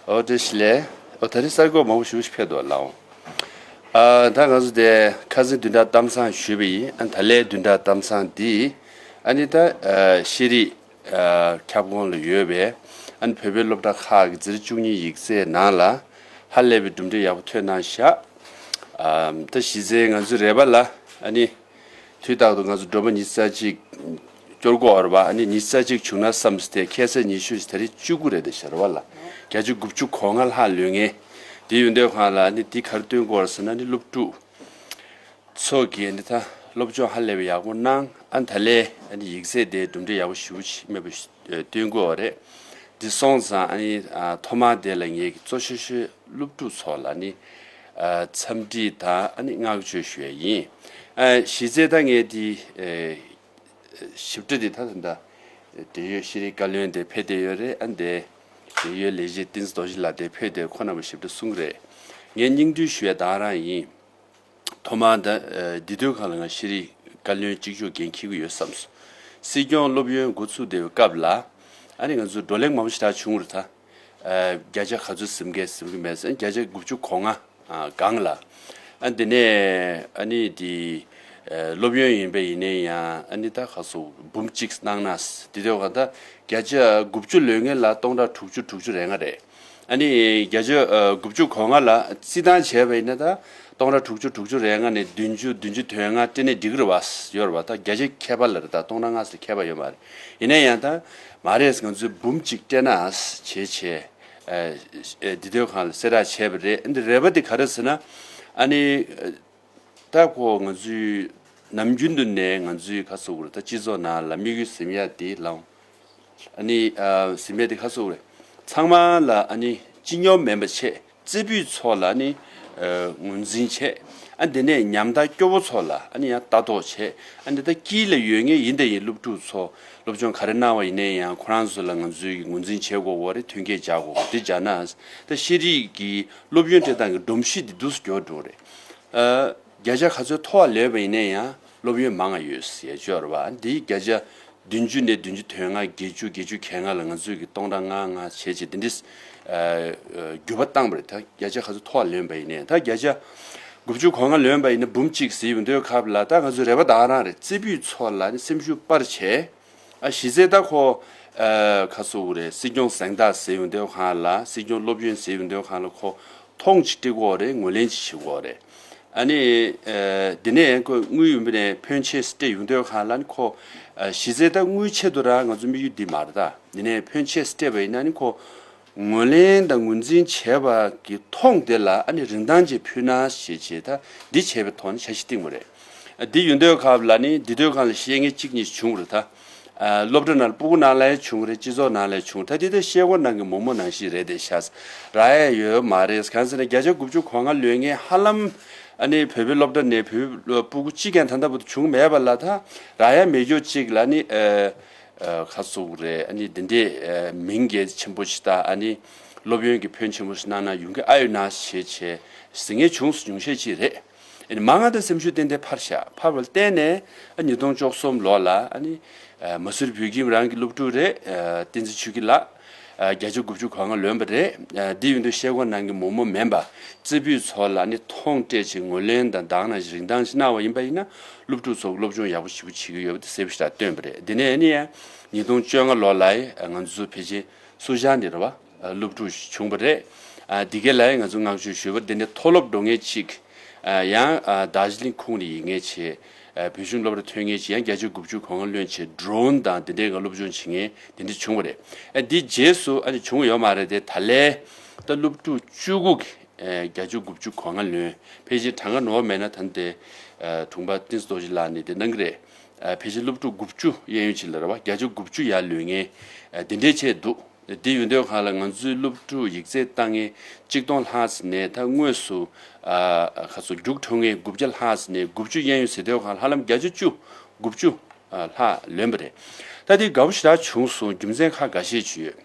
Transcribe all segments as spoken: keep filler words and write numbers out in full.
ཨོ་བཀྲ་ཤིས་བདེ་ལེགས། ཨོ་ད་རེས་གསར་འགོད་མང་པོ་ཞེ་པོ་ཞིག་ཕེབས་འདུག་ལགས། ཨ་ད་ང་ཚོ་དེ་ཁ་སང་བདུན་ཕྲག་གཏམ་བཟང་ཞུས་པ་ཡིན། ཨ་ད་ལན་བདུན་ཕྲག་གཏམ་བཟང་འདི་ཨ་ནི་ད་ཤེས་རིག་ཨ་ཁྱབ་ཁོངས་ལ་ཡོད་པའི་ཨ་ནི་བོད་པའི་སློབ་གྲྭ་ཁག་གི་འཛིན་གྲྭ་བཅུ་གཉིས་ཡིག་ཚད་ནང་ལ་ཧ་ལས་པའི་གྲུབ་འབྲས་ཡག་པོ་ཐོན་གནང་ཤག་ཨ་ད་གཞི་རྩའི་ང་ཚོའི་རེ་བ་ལ་ཨ་ནི། དུས་རྟག་ཏུ་ང་ཚོ་མགྲོན་པོ་ཉི་ཤུ་རྩ་གཅིག་སྐྱོར་དགོས་པ་རེད་པ། ཨ་ནི་ཉི་ཤུ་རྩ་གཅིག་བྱུང་ན་བསམ་སྟེ་ཁ་སང་ཉི་ཤུ་ཞིག་ད་རེས་བཅུ་དགུ་རེད་དེ་ཤར་བ་ལ་བརྒྱ་ཆ་དགུ་བཅུ་གོ་ལྔ་ལྷག་ལོན་ངེས། དེ་ཡོད་འདོད་ཁང་ལ་ཨ་ནི་དེ་ག་རེ་སྟོན་དགོས་རེད་ཟེར་ན། ཨ་ནི་སློབ་ཕྲུག་ཚོ་གིས་ཨ་ནི་ད་སློབ་སྦྱོང་ཧ་ལས་པའི་ཡག་པོ་གནང་། ཨ་ནི་ད་ལན་ཨ་ནི་ཡིག་ཚད་དེ་གྲུབ་འབྲས་ཡག་པོ་ཞེ་པོ་ཅིག་མེད་པ་ཞིག་སྟོན་དགོས་པ་རེད། དེ་སོང་ཙང་ཨ་ནི་ཐོག་མར་དེ་ལ་ངེད་ཀྱི་གཙོ་ཤོས་ཤོས་སློབ་ཕྲུག་ཚོ་ལ་ཨ་ནི་འཚམས་འདྲི་དང་ཨ་ནི་བསྔགས་བརྗོད་ཞུ་ཡ་ཡིན། ཨ་གཞི་རྩའི་ད་ངས་དེ་ཨེ་ཞིབ་ཕྲ་དེ་ད་ད་ལྟ་འབྲེལ་ཡོད་ཤེས་རིག་བཀའ་བློན་དེ་ཕེབས་བསྡད་ཡོད་རེད། ཨ་ནི་འབྲེལ་ཡོད་ལས་བྱེད་བསྟན་འཛིན་རྡོ་རྗེ་ལགས་དེ་ཕེབས་བསྡད། ཁོང་རྣམ་པ་ཞིབ་ཕྲ་གསུང་གི་རེད། ངས་སྙིང་བསྡུས་ཞུ་ཡ་ད་ག་རང་ཡིན། ཐོག་མར་ད་ཨེ་འདི་དུས་སྒང་ལ་ང་ཤེས་རིག་བཀའ་བློན་གཅིག་ལྕོགས་འགན་འཁྱེར་གྱི་ཡོད་བསམ་སོང་། སྲིད་སྐྱོང་སློབ་ཡོན་འགོ་ཚུགས་བསྡད་པའི་སྐབས་ལ་ཨ་ནི་ང་ཚོ་བགྲོ་གླེང་མང་པོ་ཞེ་དྲག་བྱུང་རེད་ད། ཨ་བརྒྱ་ཆ་ག་ཚོད་ཟིན་གི་ཟིན་གི་མེད་ཟེར། བརྒྱ་ཆ་དགུ་བཅུ་གོ་ལྔ་ཨ་སྒང་ལ། ཨ་དེ་ནས་ཨ་ནི་དེ་ཨ་སློབ་ཡོན་ཡིན་པ་ཡིན་ནའི་ཡང་ཨ་ནི་ད་ག་ཚོད་འབུམ་གཅིག་གནང་ན་དེ་དུས་སྒང་ད་བརྒྱ་ཆ་དགུ་བཅུ་ལོན་མཁན་ལ་སྟོང་ཕྲག་དྲུག་ཅུ་དྲུག་ཅུ་རེ་ལྔ་རེད། ཨ་ནི་བརྒྱ་ཆ་ཨ་དགུ་བཅུ་གོ་ལྔ་ལ་རྩིས་ཐང་བྱས་པ་ཡིན་ན་ད་སྟོང་ཕྲག་དྲུག་ཅུ་དྲུག་ཅུ་རེ་ལྔ་ནས་བདུན་ཅུ་བདུན་ཅུ་དོན་ལྔ་སྤྲད་ནས་འགྲིག་གི་རེད་པ། ཡོད་རེད་པ། ད་བརྒྱ་ཆ་ཁྱད་པར་ལ་རེད། ད་སྟོང་ཕྲག་ལྔ་ཙམ་ཁྱད་པར་ཡོད་མ་རེད། ཡིན་ན་ཡང་ད་མ་རེད། ང་ཚོས་འབུམ་གཅིག་སྤྲད་ན་བྱས་བྱས་ཨ་ཨ་འདི་དུས་སྒང་ལ་གསལ་བསྒྲགས་བྱས་པ་རེད། འདི་རེ་བ་འདི་ག་རེ་ཟེར་ན། ཨ་ནི་ད་ཁོ་ང་ཚོའི་ནམ་རྒྱུན་དུ་ནས་ང་ཚོའི་ག་ཟེར་དགོས་རེད། ད་སྤྱི་ཚོགས་ནང་ལ་དམིགས་ཡུལ་ཟིན་ཡ་དེ་ལའང་ཨ་ནི་ཨ་ཟིན་པའི་དེ་ག་ཟེར་དགོས་རེད། ཚང་མ་ལ་ཨ་ནི་སྤྱི་སྙོམས་མིན་པ་བྱས། རྩེ་ཕུད་ཚོ་ལ་ཨ་ནི་ཨ་ངོས་འཛིན་བྱས། ཨ་དེ་ནས་ཉམ་ཐག་སྐྱོ་བོ་ཚོ་ལ་ཨ་ནི་ཡང་ལྟ་རྟོག་བྱས། ཨ་ནི་ད་དཀྱིལ་ལ་ཡོད་མཁན་ཡིན་དང་ཡིན་སློབ་ཕྲུག་ཚོ་སློབ་སྦྱོང་ག་རེ་གནང་བ་ཡིན་ནའི་ཡང་ཁོ་རང་ཚོ་ལ་ང་ཚོས་ངོས་འཛིན་བྱེད་དགོས་པ་རེད། མཐུན་རྐྱེན་སྦྱར་དགོས་པ་དེ་སྦྱར་ན། ད་ཤེས་རིག་གི་སློབ་ཡོན་སྤྲད་སྟངས་ཀྱི་སྒྲོམ་གཞི་དེ་འདུག་སེ་འགྱུར་འགྲོ་རེད། ཨ་བརྒྱ་ཆ་ག་ཚོད་མཐོ་བ་ལོན་པ་ཡིན་ན་ཡང་སློབ་ཡོན་མང་བ་ཡོད་ཟེར་ཡ་ཅིག་ཡོད་རེད་པ། འདི་བརྒྱ་ཆ་བདུན་ཅུ་ནས་བདུན་ཅུ་དོན་ལྔ། བརྒྱད་ཅུ། བརྒྱད་ཅུ་གྱ་ལྔ་ལ་ང་ཚོས་ཀྱི་སྟོང་ཕྲག་ལྔ་ལྔ་བྱས་བྱས་དེ་འདྲས་ཨ་ཨ་འགྱུར་བ་བཏང་བ་རེད། ད་བརྒྱ་ཆ་ག་ཚོད་མཐོ་བ་ལོན་པ་ཡིན་ནའི། ད་བརྒྱ་ཆ་དགུ་བཅུ་གོ་ལྔ་ལོན་པ་ཡིན་ན་འབུམ་གཅིག་ཟེར་ཡོང་དུས་སྐབས་ལ་ད་ང་ཚོའི་རེ་བ་ད་ག་རང་རེད། རྩེ་ཕུད་ཚོ་ལ་ནི་སེམས་ཤུགས་སྤར་བྱས། ཨ་གཞི་རྩའི་ད་ཁོ་ཨ་ག་ཟེར་དགོས་རེད། སྲིད་སྐྱོང་གཟེངས་རྟགས་ཟེར་ཡོང་དུས་སྒང་ལ། སྲིད་སྐྱོང་སློབ་ཡོན་ཟེར་ཡོང་དུས་སྒང་ལ་ཁོ་མཐོང་ཅིག་སྤྲད་དགོས་རེད། ངོས་ལེན་ཅིག་བྱེད་དགོས་རེད། ཨ་ནི་ཨ་དེ་ནས་ཁོ་དངུལ་ཡོང་པ་ནས་ཕོན་ཆེ་སྤྲད་ཡོང་དུས་སྒང་ལ་ནི་ཁོ་ཨ་གཞི་རྩའི་ད་དངུལ་ཆེད་དུ་ར་ང་ཚོ་དམིགས་ཡུལ་འདི་མ་རེད། ད་དེ་ནས་ཕོན་ཆེ་སྤྲད་པ་ཡིན་ན་ནི་ཁོ་ངོས་ལེན་དང་ངོས་འཛིན་བྱས་པ་གི་ཐོག་དེ་ལ་ཨ་ནི་རིན་ཐང་ཅིག་ཕུལ་ན་ཞེས་བྱས། ད་འདི་བྱས་པའི་ཐོག་ནས་འཆར་གཞི་བཏིང་བ་རེད། ཨ་འདི་ཡོང་དུས་སྐབས་ལ་ནི་འདི་དུས་སྒང་ལ་བཤད་མཁན་གཅིག་གཉིས་བྱུང་བ་རེད། ད་ཨ་སློབ་གྲྭ་ནང་ལ་སྤུ་གུ་ནང་ལ་ཡང་བྱུང་རེད། སྤྱི་ཚོགས་ནང་ལ་ཡང་བྱུང་། ད་འདི་ད་ཤེལ་སྒོ་ནང་གི་མོག་མོག་ནང་བཞིན་རེད་དེ་ཤག་རག་ཡ་ཡོད་མ་རེད། གང་ཟེར་ན་བརྒྱ་ཆ་དགུ་བཅུ་གོ་ལྔ་ལོན་མཁན་ཧ་ལམ་ཨ་ནི་བོད་པའི་སློབ་གྲྭ་ནས་བོད་པའི་སྤུ་གུ་གཅིག་ཀྱང་ད་ལྟ་བར་དུ་བྱུང་མེད་པ་ལ། ད་རག་ཡ་མེད་རྒྱུ་གཅིག་ལ་ནི་ཨ་ཨ་ག་ཟེར་དགོས་རེད། ཨ་ནི་འདི་འདྲའི་ཨ་མིང་གལ་ཆེན་པོ་ཞིག་དང་། ཨ་ནི་སློབ་ཡོན་གྱི་ཕོན་ཆེན་པོ་ཞིག་གནང་ན་ཡོང་གི་ཨ་ཡོད་ན་ཞེས་བྱས་ཟེར་མཁན་བྱུང་སོང་། ཉུང་ཤས་ཅིག་རེད། ཨ་ནི་མང་ང་དང་སེམས་ཤུགས་ཏན་ཏན་འཕར་ཤག་འཕར་བ་ལ་བརྟེན་ནས་ཨ་ཉིས་སྟོང་བཅུ་གསུམ་ལོ་ལ་ཨ་ནི་ཨ་མ་སུར་བོད་ཁྱིམ་རང་གི་སློབ་ཕྲུག་རེད། ཨ་བསྟན་འཛིན་ཆོས་སྐྱིད་ལགས། ཨ་བརྒྱ་ཆ་དགུ་བཅུ་གོ་ལྔ་ལོན་པ་རེད། ཨ་འདི་ཡོང་དུས་ཤེལ་སྒོ་ནང་གི་མོག་མོག་མིན་པ། རྩེ་ཕུད་ཚོ་ལ་ཨ་ནི་མཐོང་སྤྲད་བྱས་ངོས་ལེན་དང་དེ་ནང་བཞིན་རིན་ཐང་ཞིག་གནང་བ་ཡིན་པ་ཡིན་ན་སློབ་ཕྲུག་ཚོ་སློབ་སྦྱོང་ཡག་པོ་ཞེ་པོ་བྱེད་ཀྱི་ཡོད་པ་དེ་གསལ་པོ་ཞེ་དྲག་སྟོན་པ་རེད། དེ་ནས་ཨ་ནི་ཡང་ཉིས་སྟོང་བཅོ་ལྔ་ལོ་ལ་ཨ་ང་ཚོ་ཕལ་ཆེར་སུ་ཇཱ་ནས་རེད་པ། སློབ་ཕྲུག་བྱུང་བ་རེད། ཨ་འདི་ག་ལ་ཡང་ང་ཚོ་བསྔགས་བརྗོད་ཞུ་བ། དེ་ནས་མཐོ་སློབ་འགྲོ་མཁན་ཅིག་ཨ་ཡང་ཨ་རྡོ་རྗེ་གླིང་ཁུངས་ནས་ཡིན་མཁན་བྱས། ཨ་བོད་གཞུང་སློབ་གྲྭ་ཐོན་མཁན་ཅིག་ཡང་བརྒྱ་ཆ་དགུ་བཅུ་གོ་ལྔ་ལོན་བྱས། ཌོ་རོན་དང་དེ་འདྲའི་གི་སློབ་སྦྱོང་བྱེད་མཁན་དེ་འདྲ་བྱུང་བ་རེད། ཨ་འདི་རྗེས་སུ་ཨ་ནི་བྱུང་ཡོད་མ་རེད་དེ། ད་ལན་ད་སློབ་ཕྲུག་བཅུ་དགུ་གིས་ཨ་བརྒྱ་ཆ་དགུ་བཅུ་གོ་ལྔ་ལོན། ཕལ་ཆེར་གྲངས་ཀ་ནོར་བ་མེད་ན་ད་དེ་ཨ་དྲུང་འཕར་བསྟན་འཛིན་རྡོ་རྗེ་ལགས་ནས་དེ་གནང་གི་རེད། ཨ་ཕལ་ཆེར་སློབ་ཕྲུག་དགུ་བཅུ་གཡས་གཡོན་ཅིག་ལ་རེད་པ། བརྒྱ་ཆ་དགུ་བཅུ་ཡར་ལོན་མཁན་ཨ་དེ་འདྲའི་ཆེད་འདུག་དེ་ཡོང་དུས་སྒང་ལ་ང་ཚོའི་སློབ་ཕྲུག་ཡིག་ཚད་བཏང་མཁན་གཅིག་སྟོང་ལྷག་ཙམ་ནས་ད་དངོས་སུ་ཨ་ག་ཚོད་རྒྱུགས་འཕྲོད་མཁན་དགུ་བརྒྱ་ལྷག་ཙམ་ནས་དགུ་བཅུ་གཡས་གཡོན་ཟེར་དུས་སྒང་ལ་ཧ་ལམ་བརྒྱ་ཆ་བཅུ། དགུ་བཅུ་ཨ་ལྷག་ལོན་པ་རེད། ད་དེ་དགའ་པོ་ཞེ་དྲག་བྱུང་སོང་། རྒྱུ་མཚན་ཁག་འགའ་ཤས་ཅིག་ཡོད།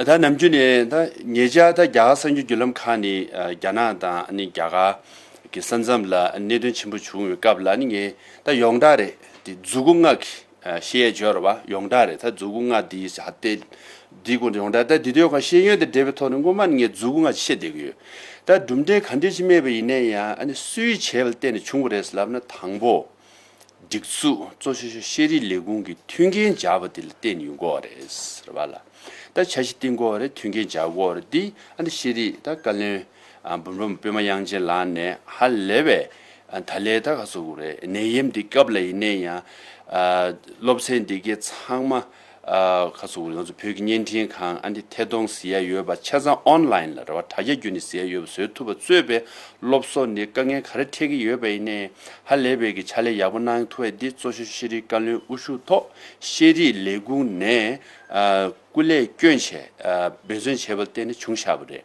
ད་ནམ་རྒྱུན་ནས་ད་ཉེ་ཆར་ད་རྒྱ་གར་གསར་འགྱུར་བརྒྱུད་ལམ་ཁག་ནས་ཨ་རྒྱ་ནག་དང་ཨ་ནི་རྒྱ་གར་གྱི་ས་མཚམས་ལ་གནད་དོན་ཆེན་པོ་བྱུང་བའི་སྐབས་ལ་ཨ་ནི་ངས་ད་ཡོངས་གྲགས་རེད། དེ་མཛུ་གུ་ལྔ་གི་ཨ་བཤད་ཡས་ཅིག་ཡོད་རེད་པ། ཡོངས་གྲགས་རེད། ད་མཛུ་གུ་ལྔ་དེ་ཧ་ཏེ་ འདི་སྐོར་ནས་ཡོང་ད་ལྟ་འདི་དུས་ཁ་ཤེས་ཡོན་དང་འབྲེལ་བའི་ཐོག་ནས་སྔོན་མ་ནས་ངས་མཛུབ་གུ་ང་བཤད་བསྡད་ཀྱི་ཡོད། ད་གྲུབ་འབྲས་ག་འདྲས་ཅིག་སྨྲས་པ་ཡིན་ན་ཡང་ཨ་ནི་སུས་བྱས་པ་ལ་བརྟེན་ནས་བྱུང་བ་རེད་ལབ་ན། དང་པོ། སྒྲིག་འཛུགས་གཙོ་ཆེ་ཤོས་ཤེས་རིག་ལས་ཁུངས་ཀྱི་མཐུན་རྐྱེན་སྦྱར་བ་དེ་ལ་བརྟེན་ནས་ཡོང་གི་ཡོད་རེད་ཟེར་བ་ལ། ད་འཆར་གཞི་བཏིང་གི་ཡོད་རེད། མཐུན་རྐྱེན་སྦྱར་གྱི་ཡོད་རེད། འདི་ཨ་ནི་ཤེས་རིག་ད་བཀའ་བློན་ཨ་འབུམ་རམས་པ་པད་མ་དབྱངས་ཅན་ལགས་ནས་ཧ་ལས་པའི་ཨ་ད་ལས་ད་ག་ཟེར་དགོས་རེད། ནད་ཡམས་འདི་སྐབས་ལ་ཡིན་ནའི་ཡང་ཨ་སློབ་ཚན་འདི་གའི་ཚང་མ་ཨ་ག་ཟེར་དགོས་རེད། ང་ཚོ་བོད་ཀྱི་བརྙན་འཕྲིན་ཁང་ཨ་འདི་ཐད་གཏོང་ཟེར་ཡ་ཡོད་པ་ཆ་ཚང་ཨོན་ལན་ལ་རེད་བ། དྲ་རྒྱ་བརྒྱུད་ནས་ཟེར་ཡ་ཡོད་པ་བཟོ་ཐུབ་པ་གཙོས་པའི་སློབ་གསོ་ནི་དཀའ་ངལ་ག་རེ་འཕྲད་ཀྱི་ཡོད་པ་ཡིན་ནའི་ཧ་ལས་པའི་གི་ཕྱག་ལས་ཡག་པོ་གནང་ཐུབ་ཡ་འདི་གཙོ་ཆེ་ཤོས་ཤེས་རིག་བཀའ་བློན་དབུ་བཞུགས་ཐོག་ཤེས་རིག་ལས་ཁུངས་ནས་ཨ་སྐུ་ལས་བསྐྱོན་བྱས་ཨ་འབད་བརྩོན་བྱས་པ་ལ་བརྟེན་ནས་བྱུང་བཞག་པ་རེད།